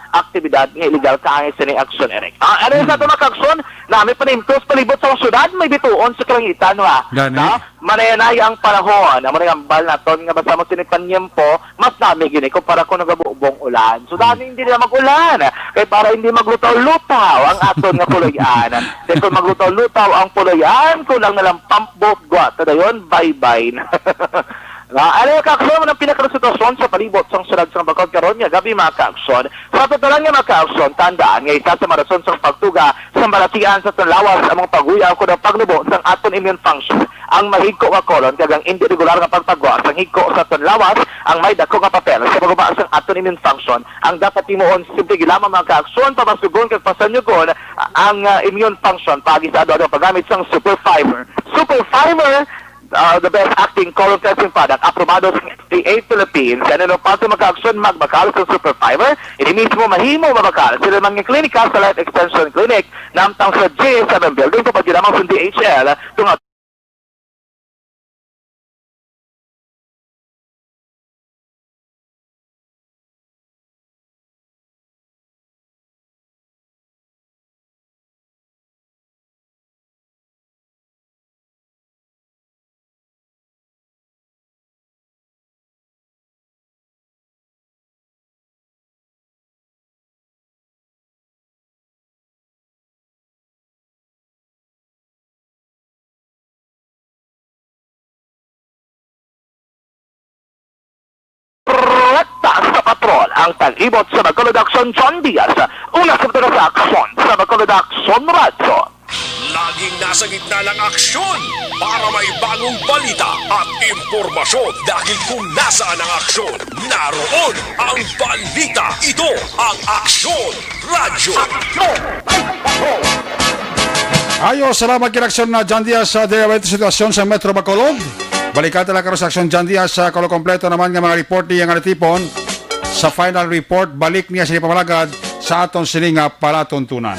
aktibidad nga illegal kaangay sini aksyon, Eric. Ah, ano yung sa Hmm. ato mga kaaksyon? Na may panimtos palibot sa syudad, may bituon sa kalangitan, wa? Gani. No? Manayanay ang panahon. Amo na yung ambal naton nga basta mo sini panyempo, mas nami gini kumpara kung nagabubong ulan. So, dani hindi na mag-ulan. Kay para hindi maglutaw-lutaw ang aton nga puloy-an. Kay kung maglutaw-lutaw ang puloy-an, kulang na lang pump boat, gwa, ta dayon, bye-bye na. Na, ano yung kaaksyon ng pinakasitwasyon sa palibot sang syudad sa Bacol karon nga gabi, mga kaaksyon? Sa totalan nga, mga kaaksyon, tandaan nga isa sa mga rason sa pagtuga sa balatian sa aton lawas ang mga pagguyaw kuno pagnubo sang aton immune function, ang mahigko nga colon, kag ang indi regular nga pagpagwa sang higko sa aton lawas ang may dako nga papel sa pagguba sang aton immune function. Ang dapat himuon, simple gid lamang, mga kaaksyon, pamasugon kag pasanyugon ang, ah, immune function paagi sa ado-ado nga paggamit sang Super Fiber. Super Fiber, ah, the best acting colon cleansing product, aprobado sa F D A Philippines. Ano nung paso, mga kaaksyon, magbakal sa Super Fiber? Ini mismo mahimo mabakal sa ilang mga klinika sa Life Extension Clinic, namtang sa J seven Building, tupad gid lamang sa D H L, tunga Ang tag-ibot sa Bacolod Aksyon, John Diaz. Una sa mga sa aksyon sa Bacolod Aksyon Radyo. Laging nasa gitna ng aksyon para may bagong balita at impormasyon. Dahil kung nasaan ang aksyon, naroon ang balita. Ito ang Aksyon Radyo. Ayo, salamat kay Aksyon na John Diaz sa diri sa sitwasyon sa Metro Bacolod. Balikan ta lang karon sa Aksyon John Diaz sa kuno kompleto naman nga mga report niya nga natipon sa final report. Balik niya sa ipamalagad sa aton sini nga palatuntunan.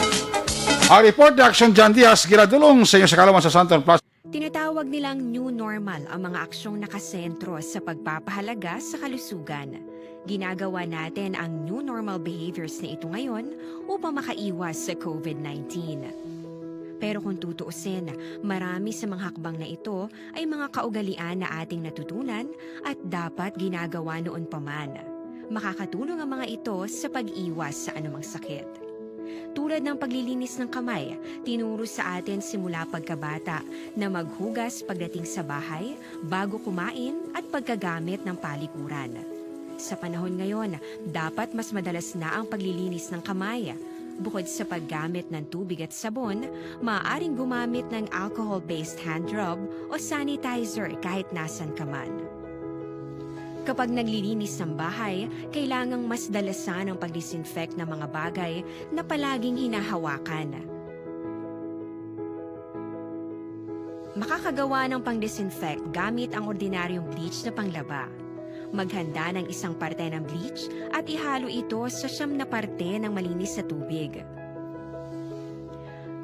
Ang report ni Aksyon John Diaz ginadulong sa inyo sa kaalaman sa Santon Plus. Tinatawag nilang new normal ang mga aksyong nakasentro sa pagpapahalaga sa kalusugan. Ginagawa natin ang new normal behaviors na ito ngayon upang makaiwas sa covid nineteen. Pero kung tutuusin, marami sa mga hakbang na ito ay mga kaugalian na ating natutunan at dapat ginagawa noon pa man. Makakatulong ang mga ito sa pag-iwas sa anumang sakit. Tulad ng paglilinis ng kamay, tinuro sa atin simula pagkabata na maghugas pagdating sa bahay, bago kumain, at pagkagamit ng palikuran. Sa panahon ngayon, dapat mas madalas na ang paglilinis ng kamay. Bukod sa paggamit ng tubig at sabon, maaaring gumamit ng alcohol-based hand rub o sanitizer kahit nasan ka man. Kapag naglilinis ng bahay, kailangang mas dalasan ang pag-disinfect ng mga bagay na palaging hinahawakan. Makakagawa ng pang-disinfect gamit ang ordinaryong bleach na panglaba. Maghanda ng isang parte ng bleach at ihalo ito sa siyam na parte ng malinis na tubig.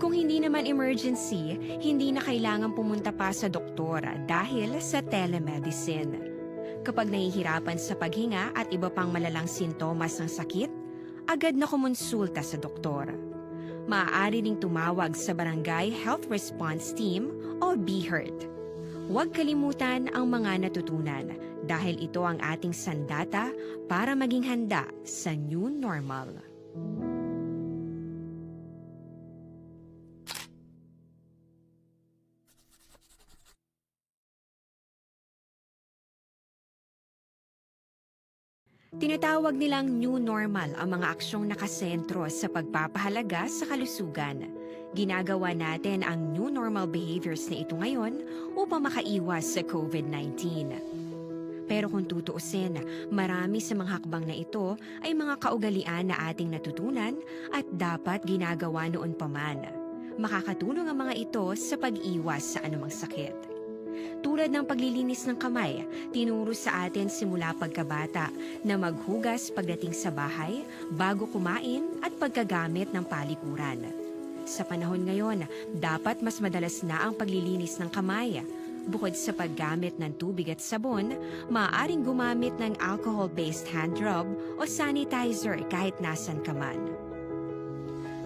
Kung hindi naman emergency, hindi na kailangan pumunta pa sa doktor dahil sa telemedicine. Kapag nahihirapan sa paghinga at iba pang malalang sintomas ng sakit, agad na kumonsulta sa doktor. Maaari ring tumawag sa Barangay Health Response Team o BHERT. Huwag kalimutan ang mga natutunan dahil ito ang ating sandata para maging handa sa new normal. Tinatawag nilang new normal ang mga aksyong nakasentro sa pagpapahalaga sa kalusugan. Ginagawa natin ang new normal behaviors na ito ngayon upang makaiwas sa covid nineteen. Pero kung tutuusin, marami sa mga hakbang na ito ay mga kaugalian na ating natutunan at dapat ginagawa noon pa man. Makakatulong ang mga ito sa pag-iwas sa anumang sakit. Tulad ng paglilinis ng kamay, tinuro sa atin simula pagkabata na maghugas pagdating sa bahay, bago kumain, at pagkagamit ng palikuran. Sa panahon ngayon, dapat mas madalas na ang paglilinis ng kamay. Bukod sa paggamit ng tubig at sabon, maaaring gumamit ng alcohol-based hand rub o sanitizer kahit nasan ka man.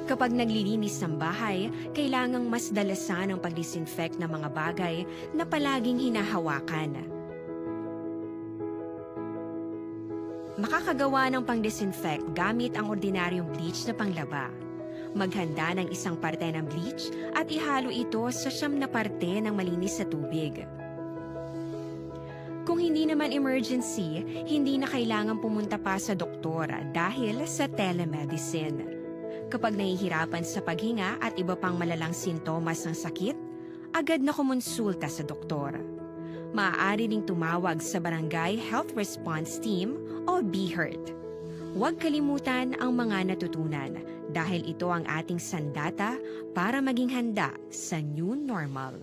Kapag naglilinis ng bahay, kailangang mas dalasan ang pag-disinfect ng mga bagay na palaging hinahawakan. Makakagawa ng pang-disinfect gamit ang ordinaryong bleach na panglaba. Maghanda ng isang parte ng bleach at ihalo ito sa siyam na parte ng malinis na tubig. Kung hindi naman emergency, hindi na kailangan pumunta pa sa doktor dahil sa telemedicine. Kapag nahihirapan sa paghinga at iba pang malalang sintomas ng sakit, agad na kumonsulta sa doktor. Maaari ding tumawag sa Barangay Health Response Team o BHERT. Huwag kalimutan ang mga natutunan dahil ito ang ating sandata para maging handa sa new normal.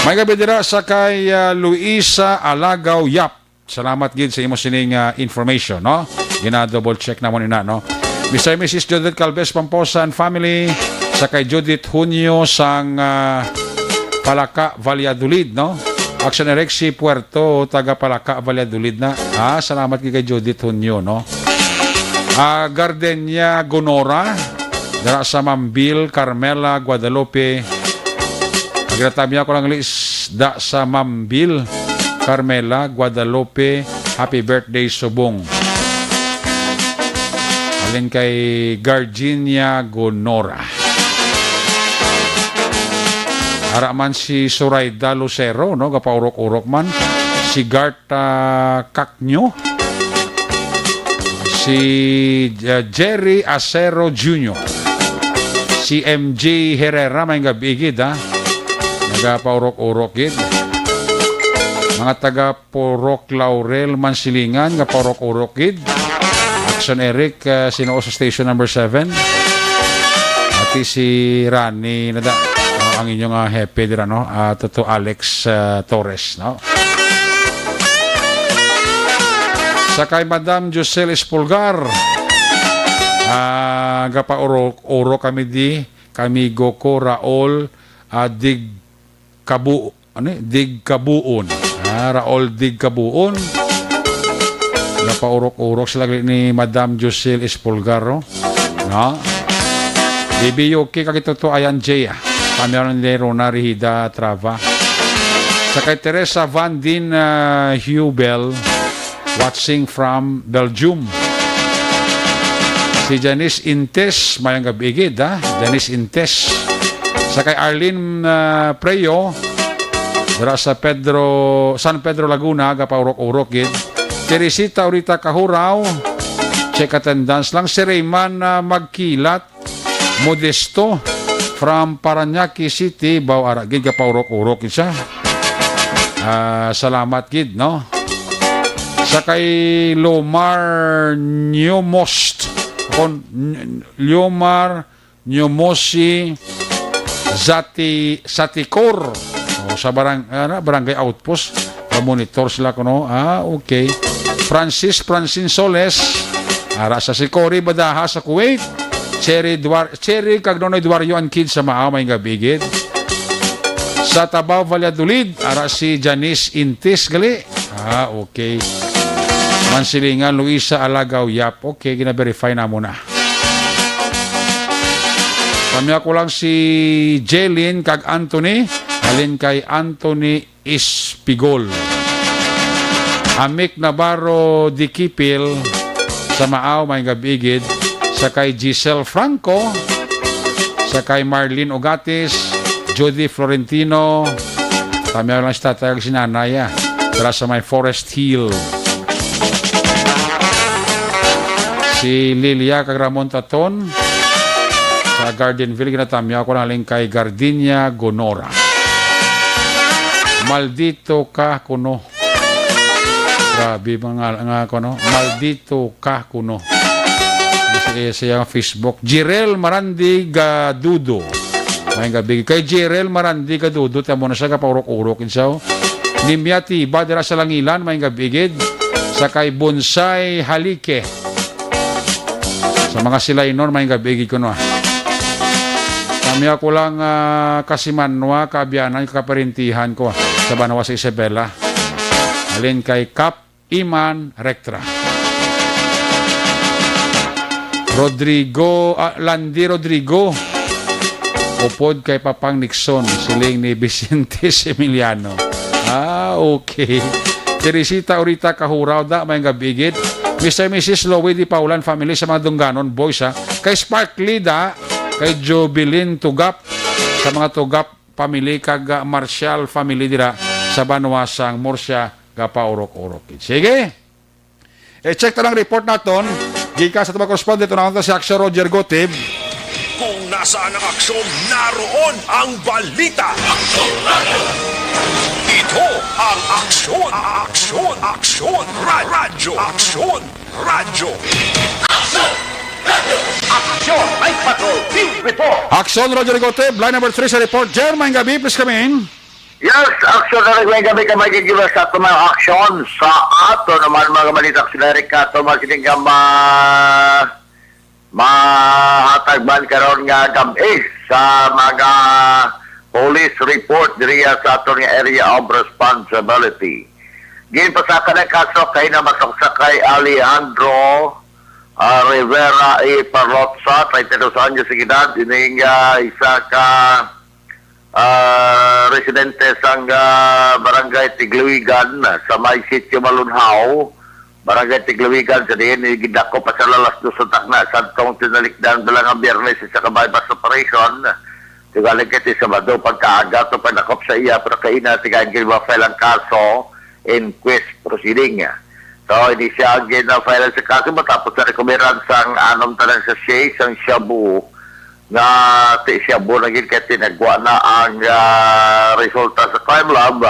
May gabi dira sa kay, ah, Luisa Alagaw Yap. Salamat gid sa imo sining, ah, information, no? Gina-double check namon ina, no? Mister and Missus Judith Calves Pamposa and family, sa kay Judith Hunyo sang, ah, Palaka, Valladolid, no? Action Rexy Puerto, taga Palaka, Valladolid na. Ah, salamat gid kay Judith Hunyo, no? Ah, Gardenia Gonora, dira sa Mambil, Carmela, Guadalupe. Gratamya ko lang lis da sa Mambil, Carmela, Guadalupe. Happy birthday, subong. Halin kay Gardenia Gonora. Ara man si Zoraida Lucero, no, gapaurok-urok man. Si Gart, ah, Cacño. Si, ah, Jerry Acero Junior. Si M J Herrera, may gabi gid, ha. Nagapaurok-urok gid. Mga taga Purok Laurel, Mansilingan, nga paurok-urok gid. Action Eric, ah, sinuo sa station number seven. Ati si Rani na da, ah, ang inyong, ah, hepe dira, no? Ah, Toto Alex, ah, Torres, no? Sa kay Madam Josel Espulgar, ah, gapaurok-urok kami di, kamigo ko, Raul, ah, Dig Kabu-, ano eh? Digkabuon. Ah, Raul Digkabuon. Napaurok-urok sila ni Madam Josel Espulgar, no? No? Bibi Yuki, kakituto, ayan, Jay, ah. Kami ang ni Rona Rihida Trava. Sa kay Teresa Van Din, ah, Hubel, watching from Belgium. Si Janice Intes, mayang gabi gid, ha? Janice Intes. Sa kay Arlene, ah, Preo, dira sa Pedro, San Pedro, Laguna, gapaurok-urok gid. Teresita Urita Kahuraw, check attendance lang. Si Rayman, ah, Magkilat, Modesto, from Parañaque City, baw ara gid gapaurok-urok isa. Ah, salamat gid, no? Sa kay Lomar Nyomost, kon, N-, Lomar Nyomosi Zati, Satikor. O, sa barang-, ano, Barangay Outpost, monitor sila kuno. Ah, okay. Francis Francine Soles, ara sa si Cory Badaha sa Kuwait. Cherry Duar-, Cherry kag Nonoy Duario and kids sa Maaw, may gabi gid. Sa Tabaw, Valladolid, ara si Janice Intis gali. Ah, okay. Mansilingan, Luisa Alagaw Yap. Okay, gina-verify na mo na. Kami ako lang si Jelin kag Anthony. Halin kay Anthony Ispigol. Amik Navarro Dikipil sa Maaw, may gabi gid. Sa kay Giselle Franco, sa kay Marlene Ogatis, Judy Florentino, kami lang sa tatay kag si nanay, ah. Dira sa may Forest Hill. Si Lilia kag Ramon Taton sa Gardenville, ginatamyaw ko lang halin kay Gardenia Gonora. Maldito ka kuno. Grabe, mga nga kuno. Maldito ka kuno. Sa, sa iyang Facebook. Jirel Marandi Gadudo. May gabi. Kay Jirel Marandi Gadudo, tamo na siya, kapaurok-urok, insaw. Nimya Tiba, dira sa Langilan, may gabi gid. Sa kay Bonsai Halike. Sa mga Silainon, may gabi gid kuno, ah. Kami ako lang, ah, kasimanwa, kaabyanan, kaparintihan ko, ah, sa banwa sa Isabela. Halin kay Kap Iman Rectra. Rodrigo, ah, Landy Rodrigo. Upod kay Papang Nixon, siling ni Vicente Emiliano. Ah, okay. Teresita Urita Kahuraw da, may gabi gid. Mister Missus Louie Di Paulan family sa mga Dungganon boys, ha. Kay Sparkly da, kay Jubilin Tugap, sa mga Tugap family kag, ah, Marshall family dira sa banwa sang Murcia, gapaurok-urok. Sige. I-check ta lang report naton. Gikan sa aton correspondent, unahon ta si Aksyon Roger Gotib. Kung nasaan ang aksyon, naroon ang balita. Ito ang Aksyon, Aksyon, Aksyon, Ra-, Radyo, Aksyon, Radyo. Aksyon, Night Patrol, Field Report. Aksyon, Roger Gotib, line number three sa report. Jer, may gabi, please come in. Yes, aksyon na rin may gabi ka magigila sa ato mga aksyon sa ato naman mga balita sa Amerika. Ato mga sining nga ma-, mahatag man karon nga gabi sa mga police report diriya sa ato nga area of responsibility. Ginpasaka na kaso kay na masuksa kay Alejandro, ah, Rivera E. Parlotsa, treinta y dos anyos de edad, ining, ah, isa ka ah, residente sang, ah, Barangay Tigluigan sa may Sitio Malunhaw, Barangay Tigluigan, sa diin gidakop pa sa alas dos sa takna, sadtong tinalikdan pa lang ang Biyernes sa kabay bus operation. Tugalan kay ti Sabado pagkaaga to panakop sa iya, pero kaina tigayon gid ma-file ang kaso, inquest proceeding. So, ini siya ang gina-file sa kaso matapos na recoveran sang anom tanan sa sachet sang shabu nga ti shabu na gid kay tinagwa na ang, ah, resulta sa crime lab.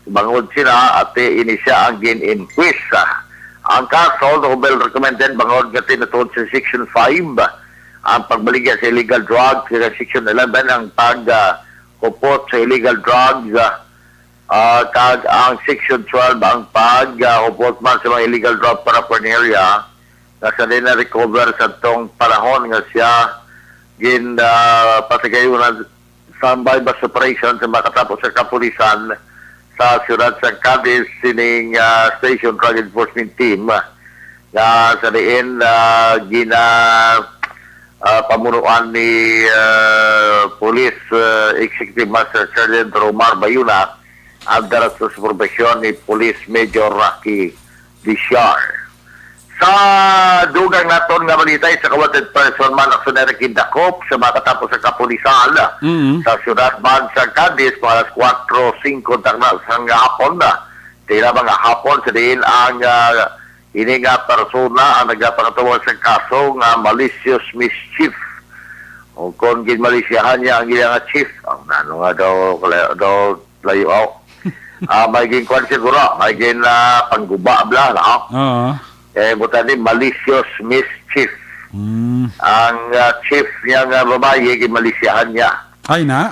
Bangod sina, ati ini siya ang gin-inquest. Ang kaso, novel recommended bangod nga tinutuod sa Section five ang pagbaligya sa illegal drugs, sa Section eleven ang pag, ah, hupot sa illegal drugs, ah, ah, kag ang Section twelve ang pag, ah, hupot man sa mga illegal drug paraphernalia, nga sa na-recover sa tong panahon nga siya gin, ah, patigayunan sa buy-bust operation sa makatapos sa kapulisan sa siyudad sa Cadiz sining, ah, Station Drug Enforcement Team nga sa diin, ah, gina, ah, pamunuan ni, ah, Police, ah, Executive Master Sergeant Romar Bayuna, under sa supervision ni Police Major Rocky Diciar. Sa dugang naton nga balita, isa ka wanted person man ang sunay gindakop sa makatapos sa kapulisan Mm. sa siyudad man sa Cadiz, mga alas kuwatro singko tagna sang hapon na. Tila mga hapon sa diin ang, ah, ini nga persona ang nagapangatuwag sa kaso nga malicious mischief. O kung ginmalisyahan niya ang iya nga chief, ang nano nga daw, kala-, daw layo aw. Ah, may ginkuan siguro, may gin, ah, pangguba bla, no? Oo. Eh, buta ni malicious mischief. Mm. Ang, ah, chief niya nga babayi, ginmalisyahan niya. Ay na?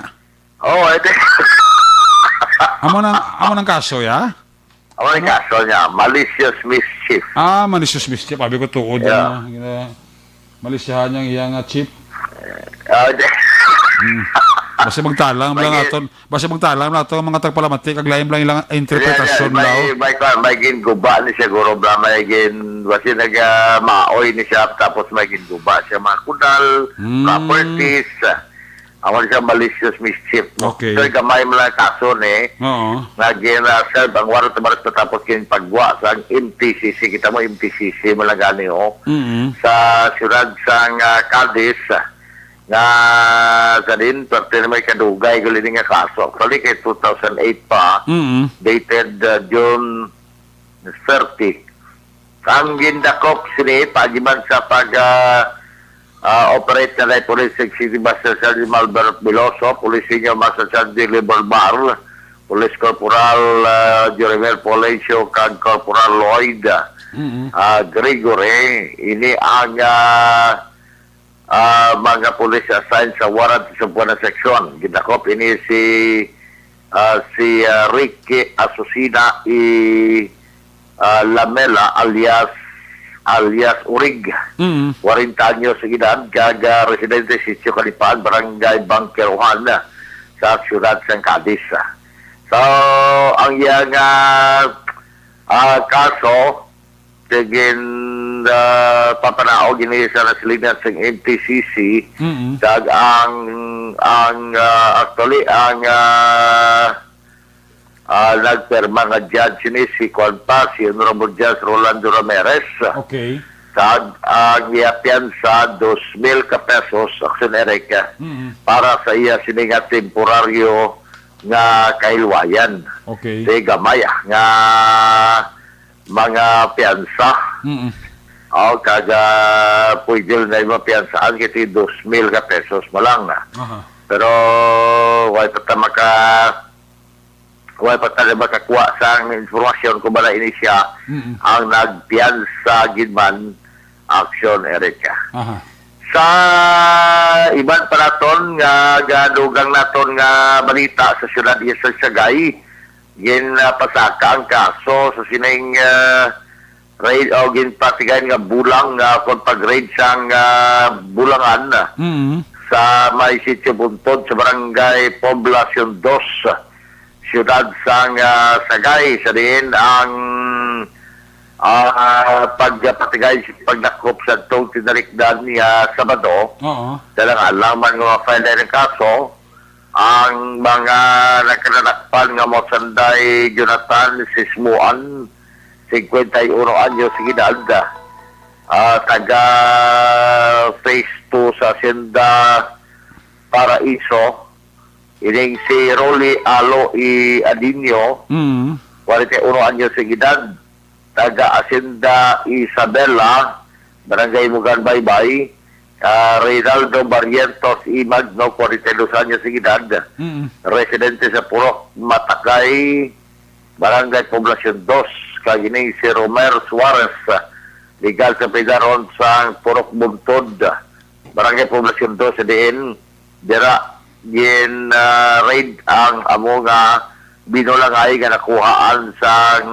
Oo, eh, di- Amo nang, amo nang kaso, ya? Amo nang Ano? kaso niya, malicious mischief. Ah, malicious mischief. Abi ko tuod Yeah. na, gina-, malisyahan niyang iya nga chief. Ah, di- Hmm. Basta magtalang lang May- aton, basta magtalang lang aton mga tagpalamati kag lain lang ilang interpretasyon May, daw. may, may, may ginguba ni siguro bla, may gin, basta nag, ah, maoy ni siya, tapos may ginguba siya mga kudal, Hmm. properties, ah, amo siya malicious mischief. Okay. So, gamay mo lang kaso ni, Oo. nga gina-serve ang warrant of arrest matapos kin pagwa sa M T C C. Kita mo, M T C C mo lang gani, oh. Mm-mm. Sa siyudad sang, ah, Cadiz, nga sa din, parte na may kadugay gali ni nga kaso. Actually, kay two thousand eight pa, Mm-mm. dated, uh, June thirty. Ang gindakop sini, paagi man sa pag, ah, ah, operate na kay Police Executive Master Sergeant Malbert Veloso, Police Senior Master Sergeant Dilly Barbar, Police Corporal, ah, Jeremiel Polencio, kag Corporal Lloyd, Mm-mm. ah, Gregory, ini ang, ah, ah, mga pulis assigned sa warrant sa Buena Section. Gidakop ini si, ah, si, ah, Ricky Asusina I, ah, Lamela alias, alias Urig. Mm. Kwarenta anyos ang edad, kag, ah, residente sa Sitio Kalipaan, Barangay Bangkerohan, sa siyudad sang Cadiz. So, ang iyang, ah, ah, kaso, kay gin, ah, papanaog ini sa nasilingan sang M T C C, Mm-mm. kag ang, ang, ah, actually, ang, ah, ah, nagpirma nga judge ini si kuwan pa, si Honorable Judge Rolando Ramirez. Okay. Kag ang iya piyansa, dos mil ka pesos, Action Eric, Mm-mm. para sa iya sini nga temporaryo nga kahilwayan. Okay. Di gamay, ah, nga mga piyansa. Mm-mm. O, kag, ah, pwede na yung mapiyansaan kiti dos mil ka pesos mo lang. Aha. Pero, way pa ta maka-, way pa ta makakuha sa informasyon kung bala ini siya Mm-mm. ang nagpiyansa gid man Action Erica. Aha. Sa iban pa naton nga gadugang naton nga balita sa siyudad sa Sagay, gin, ah, pasaka ang kaso sa sining, ah, raid o ginpatigayan nga bulang nga kon pag-raid sang, ah, bulangan Mm. sa may Sitio Buntod sa Barangay Poblacion dos, siyudad sang, ah, Sagay, sa diin ang, ah, pagpatigay sa pagdakop sa tong tinalikdan niya Sabado. Oo. Dalang alang man nga ma-file ang kaso, ang mga nagkadadakpan nga mo sanday Jonathan Sismuan, cincuenta y uno anyos ang edad, ah, taga Phase two sa Hacienda Paraiso, ining si Rolly Alo I Adinio, Mm. kwarenta y uno anyos ang edad, taga Hacienda Isabela, Barangay Mugan, Baybay, ah, Reynaldo Barrientos I Magno, kwarenta y dos anyos ang edad, Mm. residente sa Purok Matakay, Barangay Poblacion Dos, kag ining si Romer Suarez, legal sa pidaron sa Purok Buntod, Barangay Poblacion Dos, sa diin dira gin, ah, raid ang amo nga binulangay nga nakuhaan sang,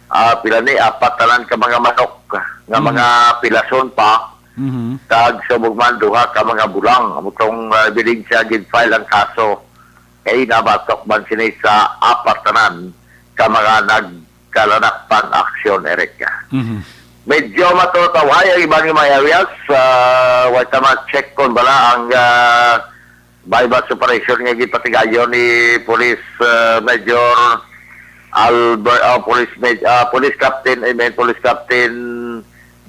ah, pila ni, apat tanan ka mga manok nga Mm. mga pilason pa, Mhm. kag subong man duha ka mga bulang. Amo tong, ah, ebidensya, gin-file ang kaso kay nabatok man sini sa apat tanan ka mga nagkalanakpan aksyon, Eric. Mhm. Medyo matutawhay ang iban nga mga areas. Ah, wa ta ma-check kon bala ang, ah, buy-bust operation nga gipatigayon ni Police, ah, Major Albert, ah, Police Maj-, ah, Police Captain, I mean, Police Captain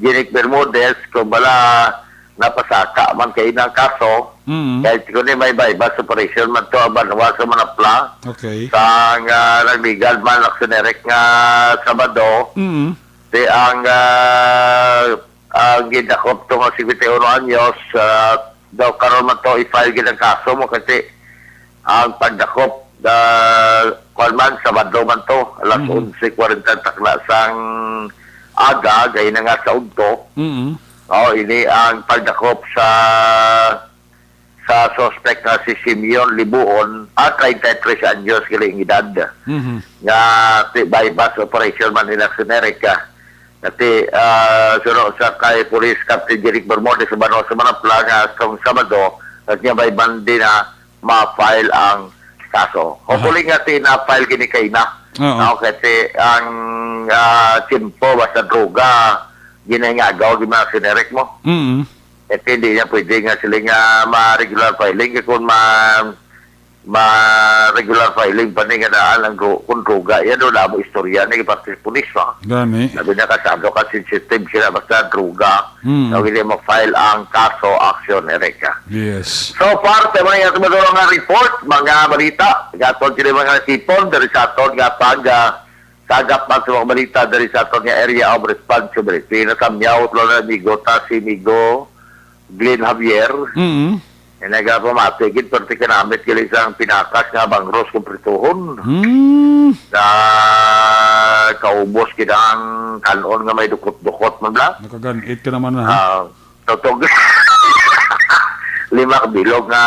Jinic Bermudez, kon bala napasaka man kay ang kaso. Mm. Kay kundi may buy-bust operation man to ang banwa sa Manapla. Okay. Sang, ah, nagligad man, aksyon, Eric, nga Sabado, Mm. di ang, ah, ang gidakop to nga singkwenta y uno anyos, ah, daw karon man to i-file gid ang kaso mo kasi ang pagdakop, ah, kwan man, Sabado man to, alas Mhm. onse kwarenta takna sang aga, gay na nga sa udto. Mm. Oh, ini ang pagdakop sa, sa suspect nga si Simeon Libuon, ah, treinta y tres anyos gali ang edad. Mhm. Nga ti buy-bust operation man in action, Eric, ah. Nga ti, ah, suno sa kay Police Captain Jeric Bermudez sa banwa sa Manapla nga atong Sabado, at niya may bandi na ma-file ang kaso. Aha. Hopefully nga ti na-file kini kay na. Oo. Now, kasi ang, ah, tiyempo basta droga, ginangagaw, di man generic mo. Mm. At hindi niya pwede nga sila nga ma-regular filing. Kaya kung ma-, ma-regular filing pa ni nga daan ang dro-, kung droga, yan doon na mo istorya ni parte sa pulis, no? Gani. Sabi niya, kasado ka, sensitive sila, basta droga. Mm. Daw hindi ma-file ang kaso, action, Erica. Yes. So far, sa mga nga tumadurong nga report, mga balita, gatod sila mga tipon, dari sa aton nga pag, ah, Sa agap man sa mga balita diri sa aton nga area of responsibility, natamyaw, tulo na amigo ta, si Migo Glenn Javier. Mm. Eh, nagapamati gid, perti kanamit gali sang pinakas nga bangros kung prituhon. Mm. Na kaubos gid ang kanon nga may dukot-dukot man bla. Nakaganit ka naman na, ha? Ah, totog. Lima ka bilog nga,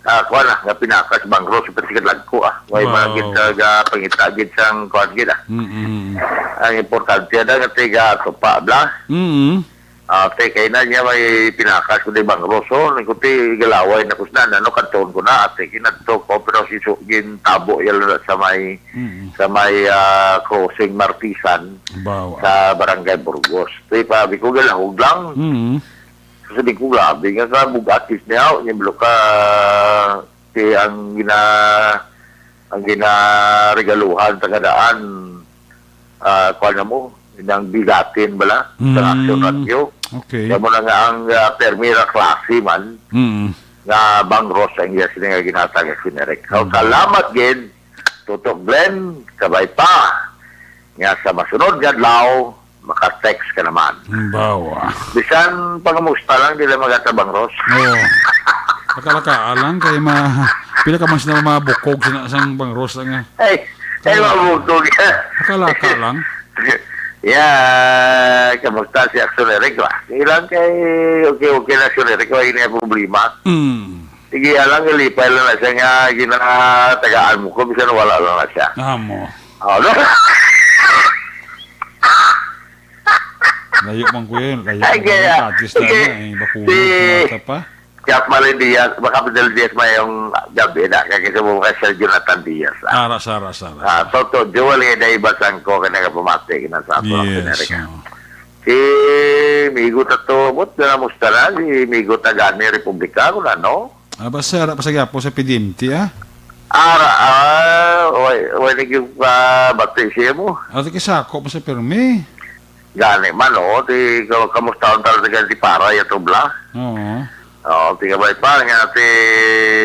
ah, kuwan na, nga pinakas bangros, pero sige lagko, ah. May mga Wow. gid, ah, ga-, pangita gid sang kuwan gid, ah. Mm-mm. Ang importante na nga tiga ato pa, bla. Mm-mm. Ah, te, kay na niya may pinakas ko di bangros, oh. Nang kuti galaway na ko sa nan, ano, kanton ko na, ate, kinadto ko, pero si su-, gintabo, yun na sa may, Mm. sa may, ah, crossing Martisan, Bawa. sa Barangay Burgos. Te, pa, sabi ko, galahog lang. Mm. Kasi di ko grabe nga ka, bugatis niya, oh, niya, blo ka, si ang gina-, ang ginaregaluhan sa kadaan, ah, kuwan na mo, nang bigatin bala, sa Mm. Action Radio. Okay. Kaya mo na nga ang, ah, permi ra klase man, Mm. nga bangros ang iya sila nga ginatag sa sinerek. So, Mm. salamat gid, Tutok Glenn, kabay pa, nga sa masunod nga adlaw, maka-text ka naman. Bawa. Bisan pangamusta lang, di lang magatabang, Ros. Oo. Nakalaka lang kay ma-, pila ka man sila mabukog sa sang bangros lang, ah. Ay, ay, Oo. mabukog. Nakalaka lang. Yeah, kamusta si Action Eric, ba? Ilang kay okay, okay na si Eric, wala na problema. Mm. Sige, alang ilipay lang na siya nga ginatagaan mo ko, bisan wala lang na siya. Amo. Oh, no? Layo man ko yun. Layo Ay, man ko kaya, yun. Kadis na sige. Na, eh. Bakulo, Si kumata pa. Jack Malin Diaz, baka Fidel Diaz may yung gabi na, kaya kasi mo kay Sir Jonathan Diaz, ah. Ara, sara, sara. Ah, so, to, Joel, eh, dahil basang ko, kaya nagapamati, kinasama ko, Yes, kinarika. Oh. Si Migo Tato, but na musta na, si Migo Tagani, Republika, kung ano? Ah, basta ara pa sa gyapo sa P D M T, ah. Ara, ah, way, way na yung, ah, bati siya mo. Ah, di kisako pa sa pirmi. Gani man, oh, di ka-, kamusta ang talaga di para, ya tubla? Oo. Oo, tingabay pa nga si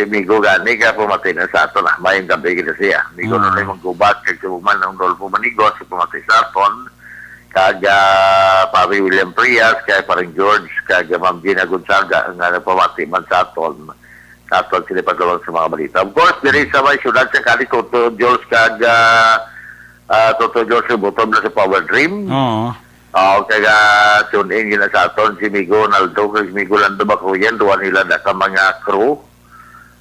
Migo gani ka pumati na sa aton, ah. Mayong gabi gid siya. Migo Ah. Nonoy Manggubat, kag si Buman ang Dolfo Manigos, sa pumati sa aton. Kag, ah, Pari William Frias, kay Parang George, kag Ma'am Gina Gonzaga, nga nagpamati man sa aton. Sa aton sila pagdawag sa mga balita. Of course, diri sa may syudad sa Cali, Toto Jules, kag, ah, ah, Toto Jules, buton na sa Power Dream. Oo. Oo, kaya tune in gina sa aton si Migo Naldo, kag si Migo Lando Bakuyan, duwa nila na ka mga crew.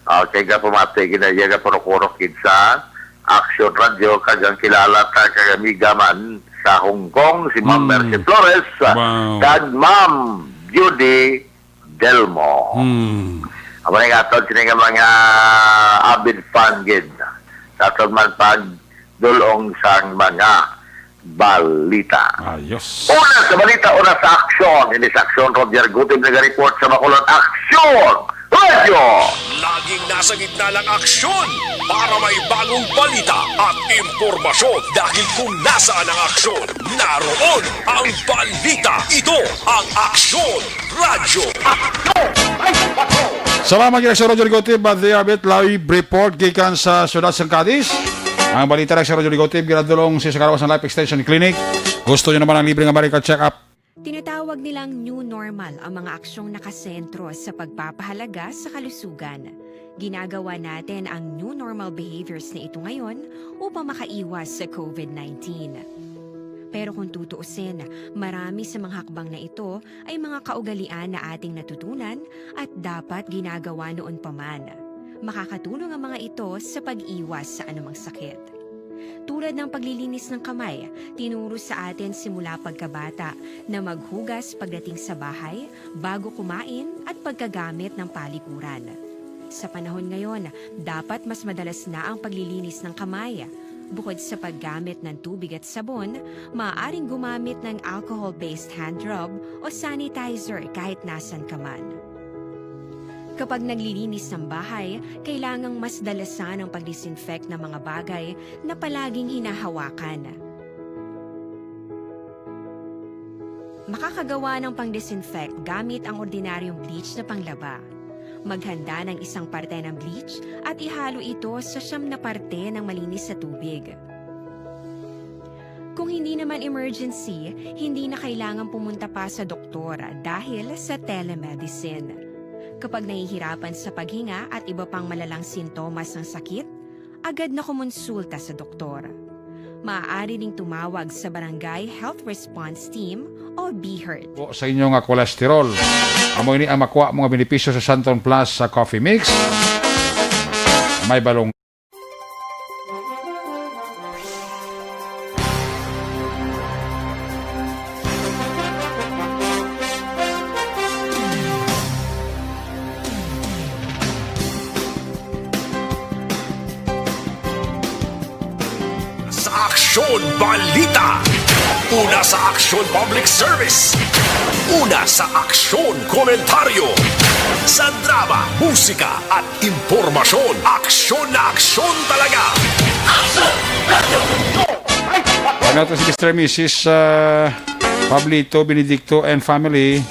Ah, kaya pamati gina iya ka purok-purok gid sa Action Radio, kag ang kilala ta kag amiga man sa Hong Kong, si Ma'am Hmm. Mercy Flores, Wow. kag Ma'am Judy Delmo. Hmm. Amo na nga aton sini nga mga avid fan gid. Sa aton man pag dulong sang mga balita. Ayos. Una sa balita, una sa aksyon. Ini sa aksyon, Roger Gutib naga-report sa Bacolod. Aksyon! Radyo! Laging nasa gitna ng aksyon para may bagong balita at impormasyon. Dahil kung nasaan ang aksyon, naroon ang balita. Ito ang Aksyon Radyo. Salamat kay Sir Roger Gutib, Ma'am Abit, live report gikan sa siyudad sang Cadiz. Ang balita ni Sir Roger Gutib, ginadulong sa Sagawa sa Life Extension Clinic. Gusto niyo naman ang libre nga medical check-up? Tinatawag nilang new normal ang mga aksyong nakasentro sa pagpapahalaga sa kalusugan. Ginagawa natin ang new normal behaviors na ito ngayon upang makaiwas sa covid nineteen. Pero kung tutuusin, marami sa mga hakbang na ito ay mga kaugalian na ating natutunan at dapat ginagawa noon pa man. Makakatulong ang mga ito sa pag-iwas sa anumang sakit. Tulad ng paglilinis ng kamay, tinuro sa atin simula pagkabata na maghugas pagdating sa bahay, bago kumain, at pagkagamit ng palikuran. Sa panahon ngayon, dapat mas madalas na ang paglilinis ng kamay. Bukod sa paggamit ng tubig at sabon, maaaring gumamit ng alcohol-based hand rub o sanitizer kahit nasan ka man. Kapag naglilinis ng bahay, kailangang mas dalasan ang pag-disinfect ng mga bagay na palaging hinahawakan. Makakagawa ng pang-disinfect gamit ang ordinaryong bleach na panglaba. Maghanda ng isang parte ng bleach at ihalo ito sa siyam na parte ng malinis na tubig. Kung hindi naman emergency, hindi na kailangan pumunta pa sa doktor dahil sa telemedicine. Kapag nahihirapan sa paghinga at iba pang malalang sintomas ng sakit, agad na kumonsulta sa doktor. Maaari ring tumawag sa Barangay Health Response Team o BHERT. Po sa inyo nga cholesterol. Amo ini ang makuha mo nga benepisyo sa Santon Plus sa Coffee Mix. May balong. Sa Aksyon Balita. Una sa Aksyon Public Service. Una sa Aksyon Komentaryo. Sa drama, musika, at impormasyon. Aksyon na aksyon talaga. Ano to si Mister Missus ah, Pablito Benedicto and family,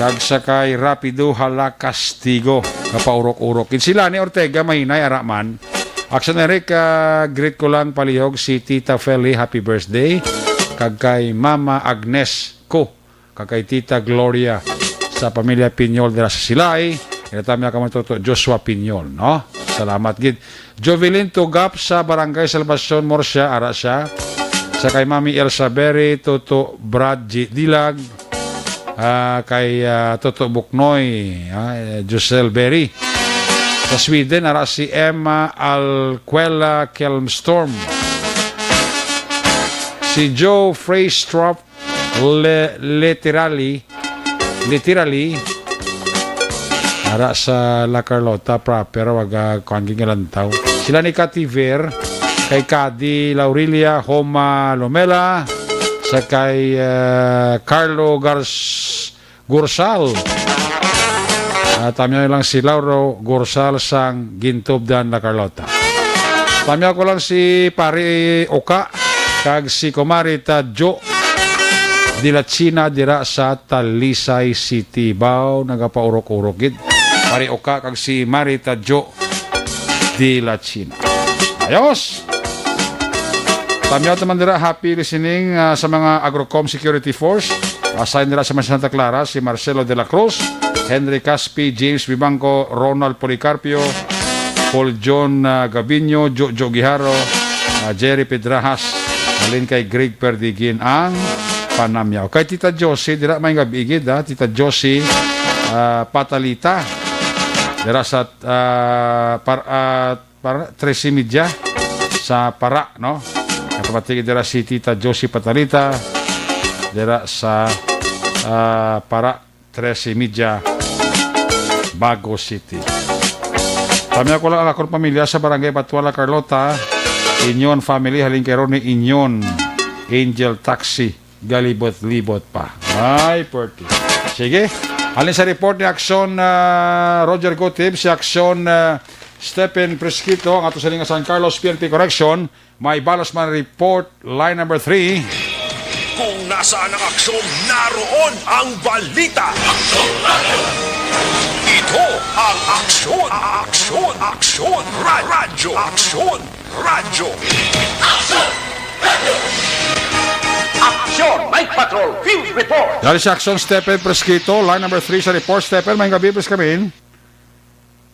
kag sa kay Rapido Hala Castigo, kapaurok-urok. Kin sila ni Ortega, mahinay, ara man. Action Eric, ah, greet ko lang palihog si Tita Feli, happy birthday. Kag kay Mama Agnes ko, kag kay Tita Gloria sa pamilya Piñol dira sa Silay. Ina ta mi ka man Toto Joshua Piñol, no? Salamat gid. Jovelyn Tugap sa Barangay Salvacion, Murcia, ara siya. Sa kay Mami Elsa Berry, Toto Brad G. Dilag, ah, kay, ah, Toto Buknoy, ah, Josel Berry. Sa Sweden, ara si Emma Alquela Kelmstorm. Si Joe Freystrop, le-, literally, literally, ara sa La Carlota proper, wag, ah, kuwan, gingalantaw. Sila ni Kativer, kay Kadi Laurilia Homa Lomela, sa kay, ah, Carlo Gars-, Gursal. Ah, tamyaw lang si Lauro Gursal sang Gintubdan, La Carlota. Tamyaw ko lang si Pari Oka kag si Kumari Tadjo de la China dira sa Talisay City. Baw, nagapaurok-urok gid. Mari Oka, kag si Mari Tadyo de la China. Ayos! Tamyaw naman dira, happy listening, ah, sa mga Agrocom Security Force. Assign dira sa Santa Clara, si Marcelo de la Cruz, Henry Caspi, James Bibangco, Ronald Policarpio, Paul John, ah, Gabinho, Jojo Guijaro, ah, Jerry Pedrajas, halin kay Greg Perdigin ang panamyaw. Kay Tita Josie, dira may gabi gid, ah, Tita Josie, ah, Patalita. Dira sa, ah, par-, ah, para trese y media sa Para, no? Nagpamati dira si Tita Josie Patalita, dira sa, ah, Para, trese y media, Bago City. Tamyaw ko lang ang akon pamilya sa Barangay Batuala, Carlota, Inyon family, halin kay Ronnie Inyon, Angel Taxi, galibot-libot pa. Ay, pwerte. Sige. Halin sa report ni Aksyon, ah, Roger Gutib, si Aksyon, ah, Stephen Presquito, ang ato sa linga San Carlos P N P Correction, may balos man report, line number three. Kung nasaan ang aksyon, naroon ang balita. Ito ang Aksyon, Aksyon, Aksyon, Ra-, Radyo, Aksyon, Radyo. Aksyon! Night Patrol Field Report! Dali sa Aksyon, Stephen Presquito, line number three sa report. Stephen, may gabi, please, kami.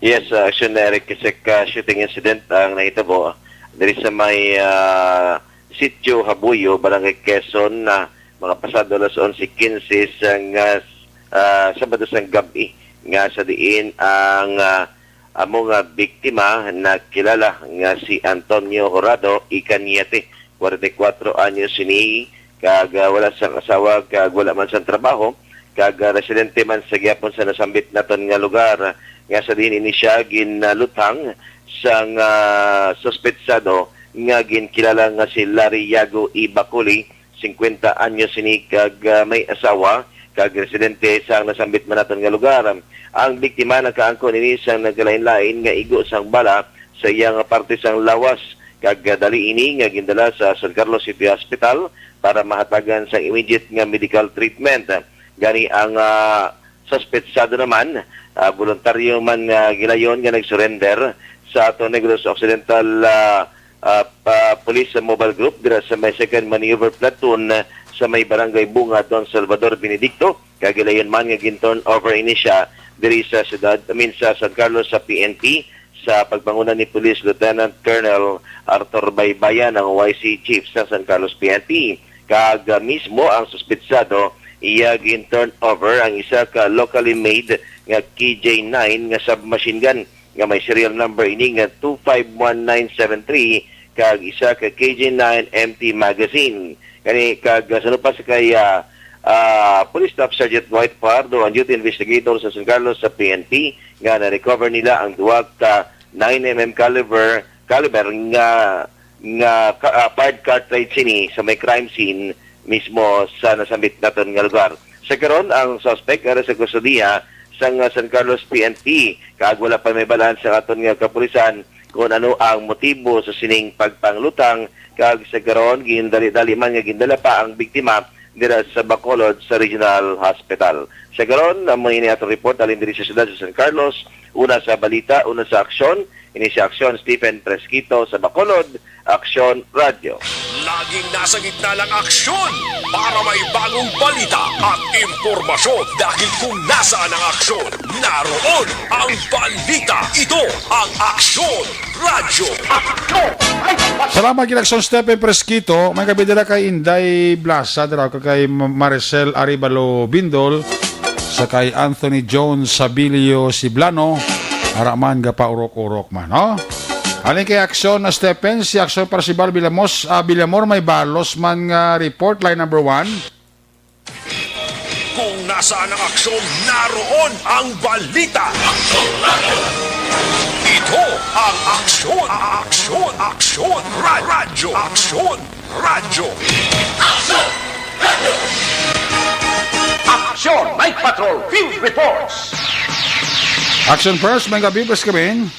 Yes, uh, Aksyon Eric, kasi ka shooting incident ang nahitabo diri sa may, ah, Sitio Habuyo, Barangay Quezon, na mga pasado alas onse quince sang, ah, ah, Sabado sang gabi, nga sa diin ang, ah, amo nga biktima na kilala nga si Antonio Horado Icañete, kwarenta y kuwatro anyos ini, kag, ah, wala sang asawa kag wala man sang trabaho, kag, ah, residente man sa gihapon sa nasambit naton nga lugar, nga sa diin ini siya ginluthang sang, ah, suspetsado nga ginkilala nga si Larry Yago Ibaculi, singkwenta anyos ini, kag, ah, may asawa, kag residente sa nasambit man naton nga lugar. Ang biktima nakaangkon ini sang nagkalain-lain nga igo sang bala sa iya nga parte sang lawas, kag, ah, dali ini nga gindala sa San Carlos City Hospital para mahatagan sang immediate nga medical treatment. Gani ang, ah, suspetsado naman, ah, voluntaryo man nga gilayon nga nag-surrender sa ato Negros Occidental, ah, ah, pa-, Police Mobile Group dira sa may Second Maneuver Platoon, ah, sa may Barangay Bunga, Don Salvador Benedicto, kag gilayon man nga gin-turn over ini siya diri sa siyudad, I mean, sa San Carlos sa P N P, sa pagpanguna ni Police Lieutenant Colonel Arthur Baybayan, ang Y C Chief sa San Carlos P N P. Kag, ah, mismo ang suspetsado, iya gin-turn over ang isa ka locally made nga K J nine nga submachine gun nga may serial number ini nga two five one nine seven three, kag isa ka K J nine empty magazine. Kani kag, ah, sa lupa sa kay, ah, ah, Police Staff Sergeant Dwight Fajardo, ang duty investigator sa San Carlos sa P N P, nga na-recover nila ang duha ka nine M M caliber, caliber nga, nga ka-, ah, fired cartridge sini sa may crime scene mismo sa nasambit naton nga lugar. Sa karon, ang suspect ara sa kustodiya sang, ah, San Carlos P N P, kag wala pa may balaan sa aton nga kapulisan kung ano ang motibo sa sining pagpanglutang, kag sa karon, gindali-dali man nga gindala pa ang biktima dira sa Bacolod sa Regional Hospital. Sa karon, amo ini atong report halin diri sa siyudad sa San Carlos. Una sa balita, una sa aksyon, ini si Aksyon Stephen Presquito sa Bacolod, Aksyon Radyo. Laging nasa gitna ng aksyon para may bagong balita at impormasyon, dahil kung nasaan ang aksyon, naroon ang balita. Ito ang Aksyon Radyo. Salamat gid, Aksyon Stephen Presquito. May gabi dira kay Inday Blasa, dira ka kay Ma-, Maricel Arevalo Bindol, sa kay Anthony Jones Sabilio Siblano, ara man gapaurok-urok man, no? Halin kay Aksyon na Stephen, si Aksyon Parcival Vilamos, ah, Villamor, may balos man nga report, line number one. Kung nasaan ang aksyon, naroon ang balita. Ito ang Aksyon, Aksyon, Aksyon, Ra-, Radyo, Aksyon, Radyo. Aksyon Night Patrol Field Reports. Action First, may gabi, please, kami.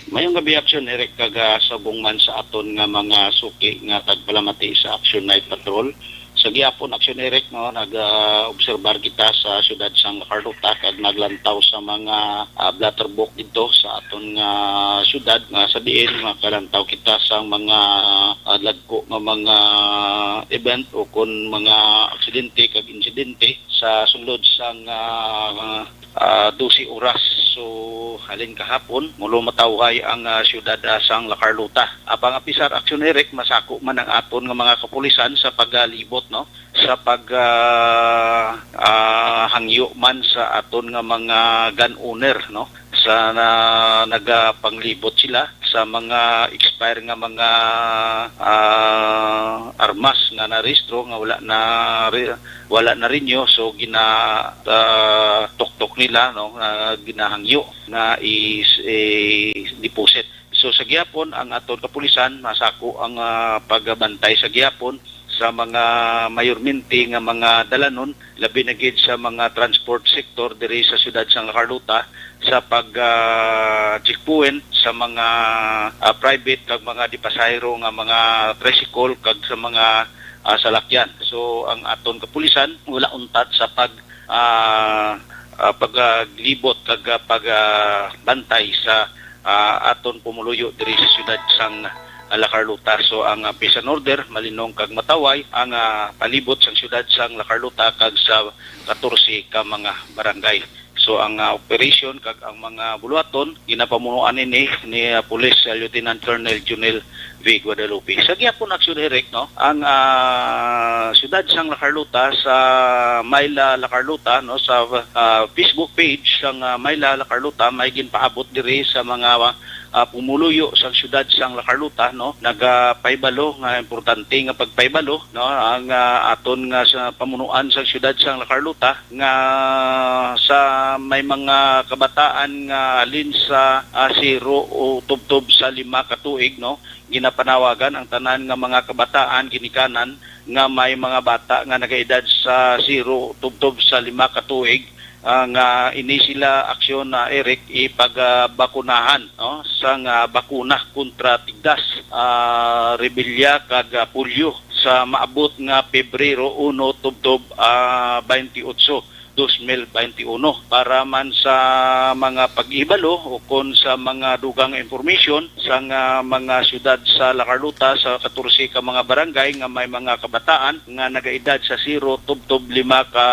Mayong gabi, Aksyon Eric, kag, ah, subong man sa aton nga mga suki nga tagpalamati sa Action Night Patrol. Sa gihapon, Action Eric, no, nag-obserbar kita sa siyudad sang La Carlota kag naglantaw sa mga, ah, blatterbush didto sa aton nga siyudad, nga sa diin makalantaw kita sa mga, ah, dagko nga mga event o kon mga aksidente kag insidente sa sulod sang, ah, ah, dose oras. So, halin kahapon, mulo matawhay ang, ah, siyudad, ah, sang La Carlota. Apang apisar, Action Eric, masako man ang aton nga mga kapulisan sa pagalibot, no? Sa pag, ah, ah, hangyo man sa aton nga mga gun owner, no? Sa na, nagapanglibot sila sa mga expire nga mga, ah, armas nga narehistro nga wala na re-, wala na renew, so gina, ah, tuktok nila, no, nga ginahangyo nga is, eh, deposit. So sa gihapon, ang aton kapulisan masako ang, ah, pagbantay sa gihapon sa mga mayormente nga mga dalanon, labi na gid sa mga transport sector diri sa siyudad sang La Carlota, sa pag, ah, checkpoint sa mga, ah, private kag mga di pasahero nga mga tricycle kag sa mga, ah, salakyan. So ang aton kapulisan wala untat sa pag, ah, ah, paglibot kag, ah, pag, ah, bantay sa, ah, aton pumuluyo diri sa siyudad sang, ah, La Carlota. So ang, ah, peace and order malinong kag matawhay ang, ah, palibot sang siyudad sang La Carlota kag sa katorse ka mga barangay. So ang, ah, operation kag ang mga buluhaton ginapamunuan ini ni, ah, Police, ah, Lieutenant Colonel Junel V Guadalupe. Sa gihapon, Action Direct, no, ang, ah, siyudad sang La Carlota, sa Myla La Carlota, no, sa, ah, Facebook page sang, ah, Myla La Carlota, may ginpaabot diri sa mga, ah, pumuluyo sang siyudad sang La Carlota, no, nagapahibalo nga importante nga pagpahibalo, no, ang, ah, aton nga sa pamunuan sang siyudad sang La Carlota nga sa may mga kabataan nga halin sa, ah, zero o tubtob sa lima ka tuig, no, ginapanawagan ang tanan nga mga kabataan ginikanan nga may mga bata nga nagaedad sa zero tubtob sa lima ka tuig, ah, nga ini sila, Aksyon, ah, Eric, ipagabakunahan, no, sang, ah, bakuna kontra tigdas, ah, rebelya kag, ah, polio sa maabot nga Pebrero uno tubtob, ah, twenty-eight, dos mil twenty-uno. Para man sa mga paghibalo o kon sa mga dugang information sang, ah, mga siyudad sa La Carlota, sa katorse ka mga barangay nga may mga kabataan nga nagaedad sa zero tubtob lima ka,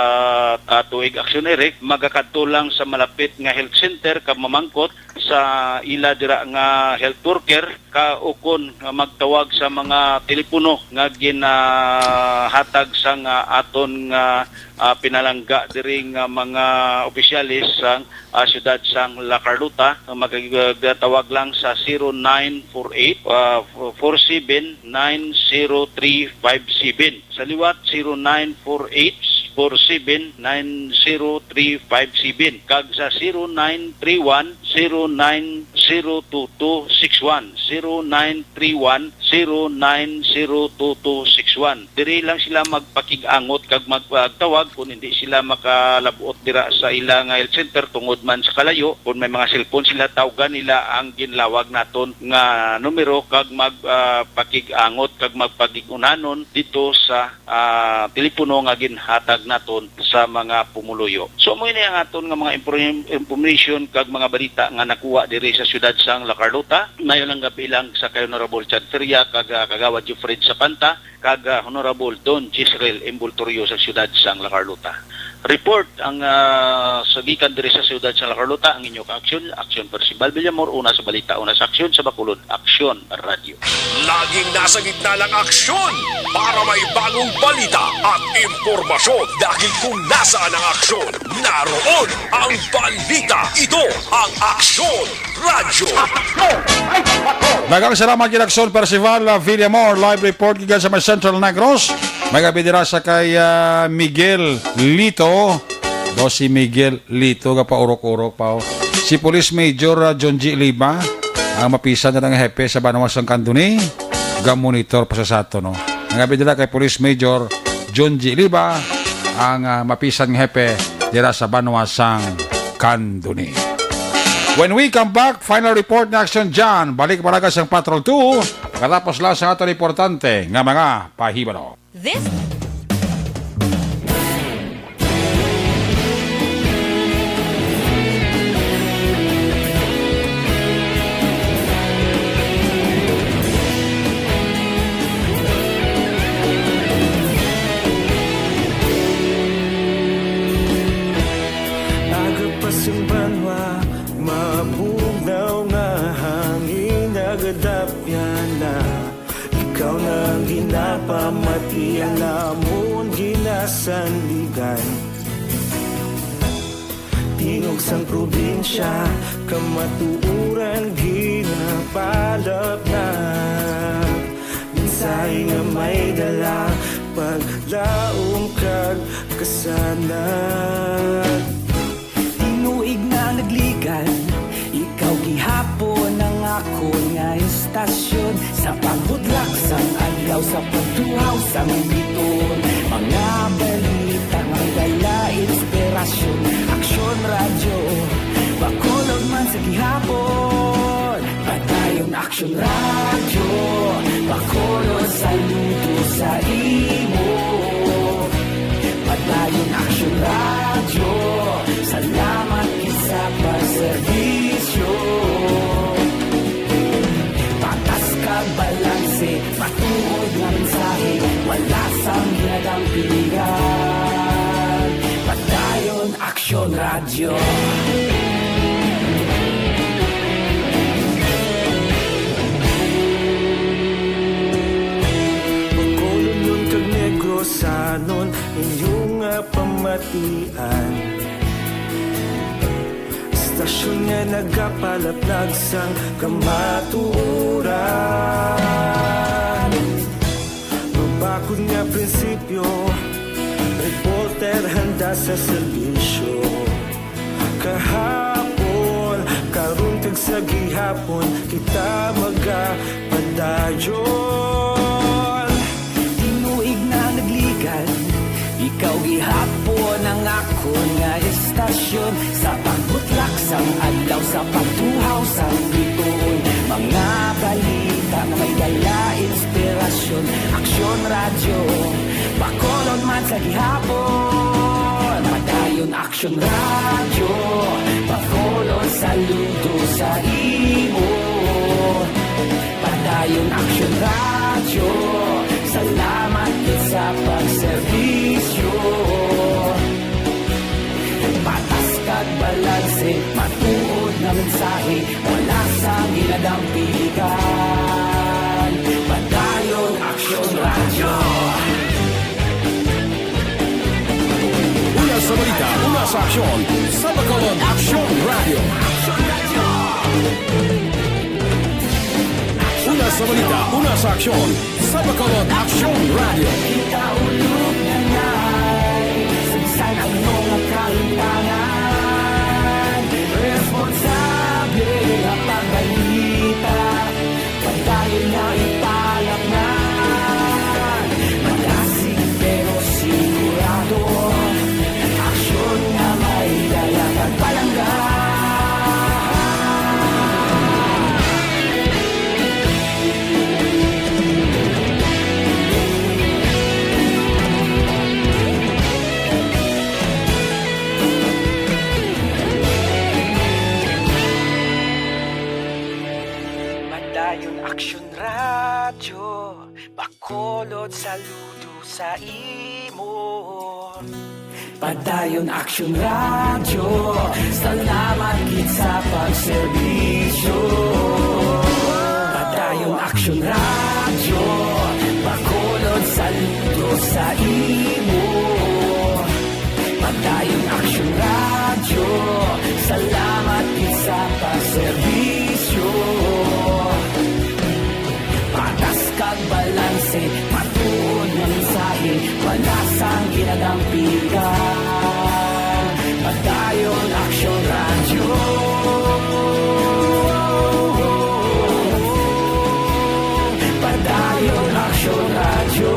ah, tuig, Aksyon Eric, magakadto lang sa malapit nga health center kag mamangkot sa ila dira nga health worker ka ukon nga magtawag sa mga telepono nga ginahatag sang, ah, aton nga, ah, pinalangga diri nga mga opisyales sang, ah, siyudad sang La Carlota. Magtawag lang sa zero nine four eight, ah, four seven nine zero three five seven. Sa liwat, zero nine four eight four seven nine zero three five seven, kag sa zero nine three one zero nine zero two two six one, zero nine three one zero nine zero two two six one. Diri lang sila magpakig-angot kag magpagtawag kung hindi sila makalabot dira sa ila nga health center tungod man sa kalayo. Kung may mga cellphone sila, tawgan nila ang ginlawag naton nga numero kag mag, ah, pakig-angot kag magpakig-unanon dito sa, ah, telepono nga ginhatag naton sa mga pumuluyo. So, amo ini ang aton nga mga inform-, information kag mga balita nga nakuha diri sa siyudad sang La Carlota. Maayong gabii lang sa kay Honorable Chad Feria kag, ah, Kagawad Jeffred Sapanta kag, ah, Honorable Don Jezreel Embultorio sa siyudad sang La Carlota. Report ang, ah, sa gikan diri sa siyudad sang La Carlota, ang inyo ka-aksyon, Aksyon Percival Villamor, una sa balita, una sa aksyon, sa Bacolod, Aksyon Radio. Laging nasa gitna ng aksyon para may bagong balita at impormasyon, dahil kung nasaan ang aksyon, naroon ang balita. Ito ang Aksyon Radyo. Daghang salamat gid, Aksyon Percival, ah, Villamor, live report gikan sa may Central Negros. May gabi dira sa kay, ah, Miguel Lito. Do si Miguel Lito, gapaurok-urok pa, oh. Si Police Major, ah, John G Liba, ang mapisan na nga hepe sa banwa sang Candoni, gamonitor pa sa sato, no. May gabi dira kay Police Major John G Liba, ang, ah, mapisan nga hepe dira sa banwa sang Candoni. When we come back, final report ni Action John. Balik malaga sang Patrol two. Pagkatapos lang sa aton importante nga mga pahibalo. This Iya namon ginasandigan. Tingog sang probinsya, kamatuoran ginapalapnag. Mensahe nga may dala, paglaom kag kasanag. Tinuig na nagligan, ikaw gihapon ang akon nga istasyon. Sa pagbutlak sang adlaw, sa pagtuhaw sang bituon, mga balita nga may dala inspirasyon. Aksyon Radyo, Bacolod man sa gihapon. Padayon Aksyon Radyo, Bacolod, saludo sa imo. Padayon Aksyon Radyo, salamat gid sa pagserbisyo. Patas kag balanse, matuod nga mensahe, wala sang ginadampigan. Padayon Aksyon Radyo. Bacolodnon kag Negrosanon, inyo nga pamatian. Istasyon nga nagapalapnag sang kamatuoran. Mabakod nga prinsipyo, reporter handa sa serbisyo. Kahapon, karon kag sa gihapon, kita magapadayon. Tinuig na nagligan, ikaw gihapon ang akon nga istasyon. Sa pagbutlak sang adlaw, sa pagtuhaw sang bituon, mga balita nga may dala inspirasyon. Aksyon Radyo, Bacolod man sa gihapon. Padayon Aksyon Radyo, Bacolod, saludo sa imo. Padayon Aksyon Radyo, salamat gid sa pagserbisyo. Patas kag balanse, matuod nga mensahe, wala sang ginadampigan. Padayon Aksyon Radyo. Una sa balita, una sa aksyon, sa Bacolod Aksyon Radyo. Una sa balita, una sa aksyon, sa Bacolod Aksyon Radyo. Kita ulog na ngay, sa bisan ano nga kahimtangan, responsable nga pagbalita, padayon nga ipalapngan. Malasig pero sigurado, aksyon nga may dala kag palangga. Padayon Aksyon Radyo, Bacolod, saludo sa imo. Padayon Aksyon Radyo, salamat gid sa pagserbisyo. Padayon Aksyon Radyo, Bacolod, saludo sa imo. Padayon Aksyon Radyo, salamat gid sa pagserbisyo. Patas kag balanse, matuod nga mensahe, wala sang ginadampigan. Padayon Aksyon Radyo. Padayon Aksyon Radyo.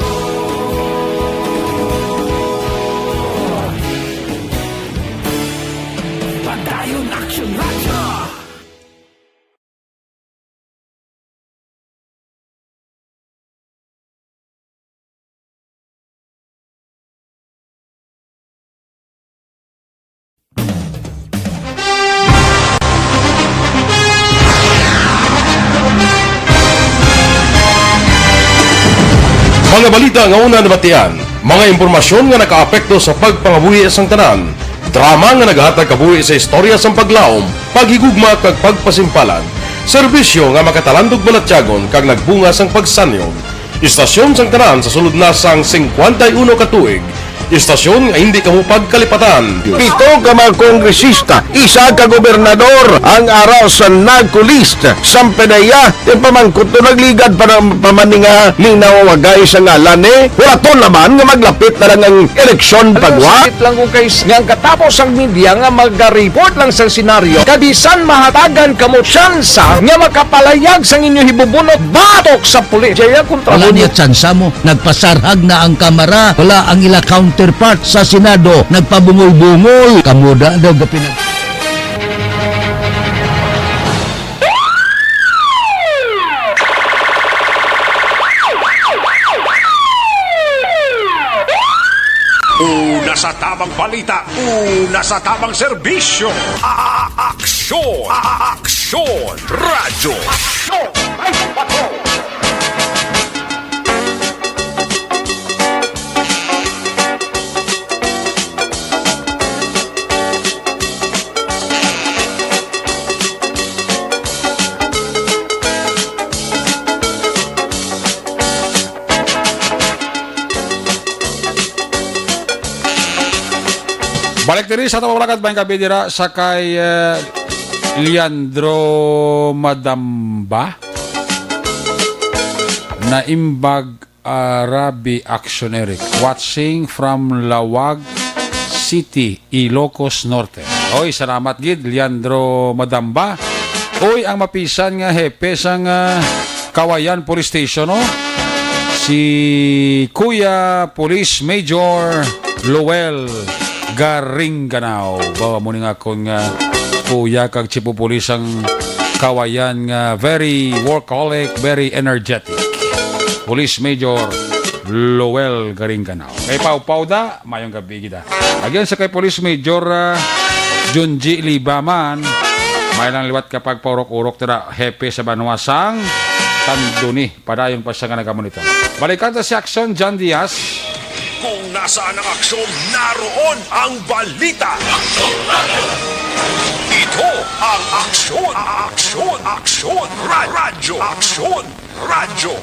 Padayon Aksyon Radyo. Mga balita nga una nabatian, mga impormasyon nga nakaapekto sa pagpangabuhi sang tanan, drama nga nagahatag kabuhi sa istorya sang paglaom, paghigugma kag pagpasimpalan, serbisyo nga makatalandog balatyagon kag nagbunga sang pagsanyog. Istasyon sang tanan sa sulod na sang singkwenta y uno ka tuig. Istasyon nga hindi kamo pagkalipatan. Pito ka mga kongresista, isa ka gobernador ang ara sa NAGCO list. Sampanaya, ti pamangkot to nagligad pa na, pa man ni nga ning nawawagay sa ngalan ni. Wala to naman nga maglapit na lang ang eleksyon pagwa. Sakit lang kung kay nga ang katapos ang media nga magareport lang sa senaryo, kabisan mahatagan kamo tsansa nga makapalayag sang inyo hibubunot batok sa pulis. Jaya kontra Wala mo niya tsansa mo. Nagpasarhag na ang Kamara. Wala ang ila counterpart sa Senado. Nagpabungol-bungol. Kamo da daw gapinag- Una sa tamang balita, una sa tamang serbisyo. A-, a-, aksyon, a-, a-, aksyon, radyo. Aksyon, ay, patrol. Balik diri sa Tawa Balakat, Bayang Gabi dira sa kay, eh, Leandro Madamba. Naimbag Arabi Action Eric. Watching from Laoag City, Ilocos Norte. Oy, salamat gid, Leandro Madamba. Oy, ang mapisan nga hepe sang, ah, Kawayan Police Station, no? Si Kuya Police Major Lowell Garingganao. Bawa mo ni nga akon nga kuya kag chief of police ang Kawayan nga very workaholic, very energetic. Police Major Lowell Garingganao. Kay Pau Pau da, mayong gabi gid, ah. Again sa kay Police Major, ah, Junji Libaman, may lang liwat ka pagpaurok-urok tira, hepe sa banwa sang Tanduni. Padayon pa siya nga nagamonitor. Balikan ta si Aksyon John Diaz. Kung nasaan ang aksyon, naroon ang balita. Ito ang Aksyon, Aksyon, Aksyon, Ra-, Radyo, Aksyon, Radyo.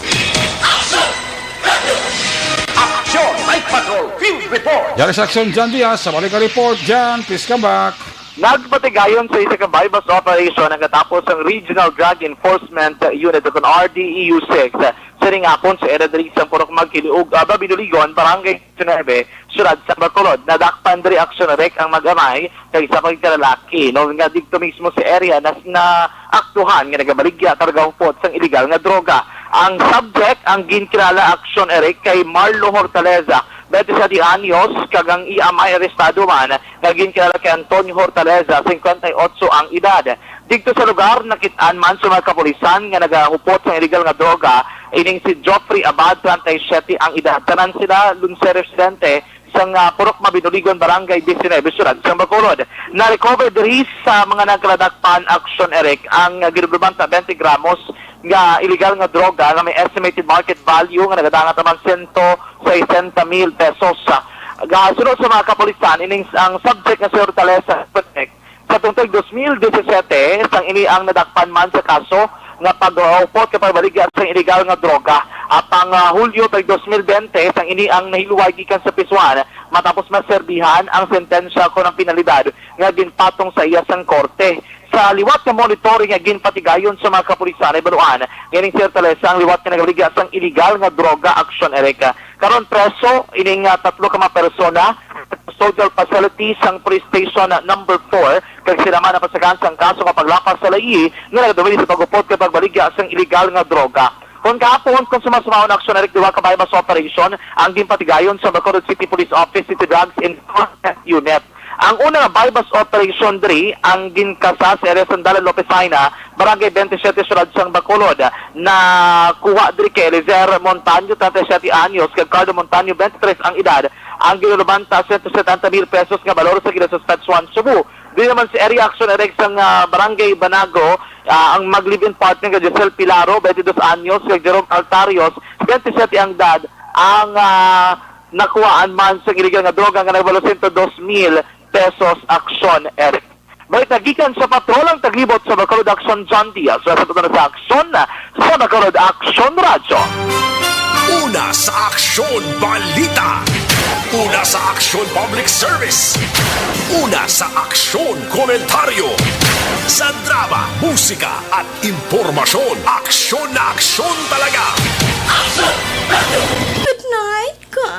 Aksyon, Night Patrol, Field Report. Yari sa Aksyon, John Diaz, sa balik ang report, John, please come back. Nagpatigayon sa isa ka buy-bust operation ang katapos sang Regional Drug Enforcement Unit o kon R D E U six. Sining hapon sa area diri sa Purok Magkiliog, ah, Babinoligon, Barangay diecinuebe, Siyudad sa Bacolod. Nadakpan diri aksyon rek ang mag-amay kag isa pa ka lalaki, no, nga didto mismo sa area na, na aktuhan nga nagabaligya kag nagahupot sang iligal nga droga. Ang subject ang ginkilala aksyon rek kay Marlo Hortaleza, twenty-seven anyos, kag ang iya amay arestado man nga ginkilala kay Antonio Hortaleza, singkwenta y otso ang edad. Didto sa lugar, nakit-an man sa mga kapulisan nga nagahupot sang iligal nga droga ining si Geoffrey Abad, treinta y siete ang edad. Tanan sila lunse residente sang, ah, Purok Mabinoligon, Barangay diecinuebe, Siyudad sang Bacolod. Na-recover diri sa mga nagkaladakpan aksyon, Eric, ang, ah, ginubluban sa twenty gramos nga iligal nga droga nga may estimated market value nga nagadangat naman sento sesenta mil pesos. Gasunod sa mga kapulisan, ining ang subject nga si Hortaleza Protect, sa tuig dos mil disisete, sang ini ang nadakpan man sa kaso nga pagupot kag pagbaligya sang iligal nga droga. Apang, ah, Hulyo tuig dos mil bente, sang ini ang nahilway gikan sa prisuhan matapos maserbihan ang sentensya kon ang penalidad nga ginpatong sa iya sang korte. Sa liwat nga monitoring nga ginpatigayon sa mga kapulisan, nahibaluan nga ining si Hortaleza ang liwat nga nagabaligya sang iligal nga droga, aksyon, Eric. Karon preso ining, ah, tatlo ka mga persona sa custodial facility sang Police Station, ah, number four, kag sila man napasagaan sang kaso nga paglapas sa layi nga nagadumili sa pagupot kag pagbaligya sang iligal nga droga. Kon kahapon, kon sumasumaon, aksyon, Eric, duha ka buy-bust operation ang ginpatigayon sa Bacolod City Police Office City Drugs Enforcement Unit. Ang una nga buy-bust operation diri ang ginkasa sa area sang Dalan Lopez Jaena, Barangay twenty-seven, Siyudad sang Bacolod. Nakuha diri kay Eliezer Montaño, treinta y siete anyos, kag Carlo Montaño, twenty-three ang edad, ang ginulubanta sento setenta mil pesos nga balor sa ginasuspetsuhan subo. Diri naman sa area action, Eric, sang, ah, Barangay Banago, ah, ang mag-live-in partner nga Giselle Pilaro, twenty-two anyos, kag Jerome Altarios, twenty-seven ang edad, ang, ah, nakuhaan man sa iligal nga droga nga nagbalo sento dos mil pesos, aksyon, Eric. Balita gikan sa patrol ang taglibot sa Bacolod Action, John Diaz. Sa patuloy sa aksyon sa Bacolod Action Radyo. Una sa aksyon, balita. Una sa aksyon, public service. Una sa aksyon, komentaryo. Sa drama, musika, at impormasyon, aksyon na aksyon talaga. Good night, ka.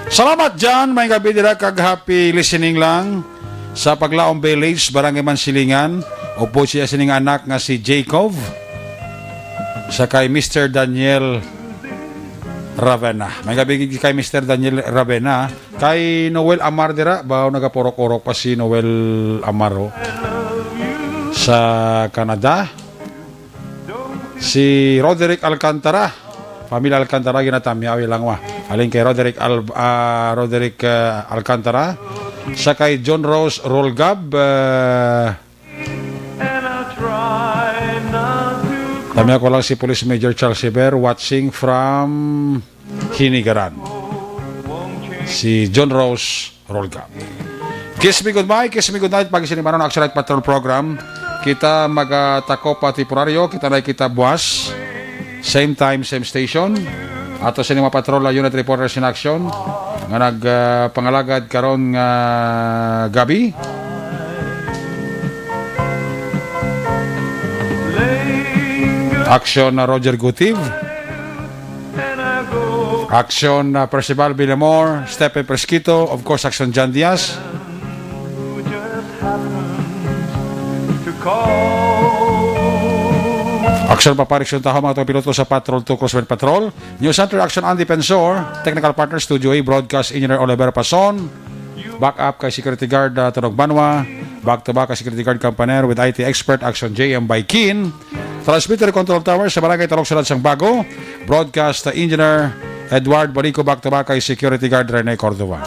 Salamat, Jan. May gabi dira kag happy listening lang sa Paglaom Village, Barangay Mansilingan. Upod siya sining anak nga si Jacob sa kay Mister Daniel Ravena. May gabi gid kay Mister Daniel Ravena. Kay Noel Amar dira, ba, nagapurok-urok pa si Noel Amaro sa Canada. Si Roderick Alcantara. Pamilya Alcantara, ginatamyaw lang wa. Halin kay Roderick Al-, ah, Roderick, ah, Alcantara. Sa kay John Rose Rolgab, ah, tamyaw ko lang si Police Major Charles Siber, watching from Hinigaran. Si John Rose Rolgab. Kiss me goodbye, kiss me goodnight, pag sinimanon, Action Night Patrol Program. Kita magatako pa temporaryo, kita na kita buwas. Same time, same station. Ato sa mga patrol, Unit Reporters in Action, nga nag, ah, pangalagad karon nga gabi. Action na Roger Gutiv. Action na Percival Villamor, Stephen Presquito, of course, Action John Diaz. Action Papa Rickson Taho, mga piloto sa Patrol two Crosswind Patrol. News Center Action Andy Pensor, technical partner Studio A, broadcast engineer Oliver Pason, backup kay security guard, ah, Tunog Banwa, back to back kay security guard Campaner with I T expert Action J M Baikin, transmitter control tower sa Barangay Talok, Syudad sang Bago, broadcast engineer Edward Balico, back to back kay security guard Rene Cordova.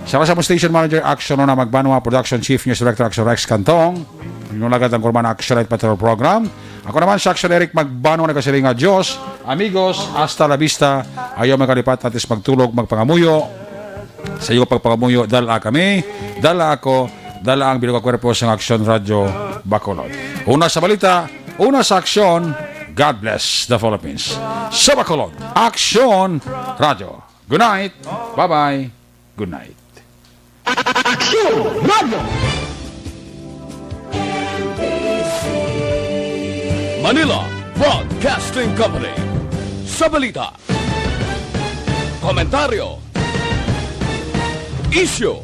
Sa sa station manager Action Rona Magbanwa, production chief news director Action Rex Cantong, inyong lagad ang kurman Action Night Patrol Program. Ako naman si Action Eric Magbanwa, nagasiling nga, Dios, amigos, hasta la vista. Ayaw magalipat, atis magtulog, magpangamuyo. Sa iyo pagpangamuyo, dala kami, dala ako, dala ang bilog nga kwerpo sa Action Radio Bacolod. Una sa balita, una sa aksyon, God bless the Philippines. Sa Bacolod, Action Radio. Good night. Bye-bye. Good night. Action Radio. Manila Broadcasting Company. Sa balita, komentaryo, isyu,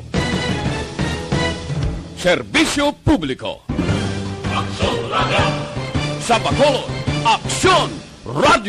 serbisyo publiko. Aksyon Radio. Sa Bacolod, Aksyon Radio.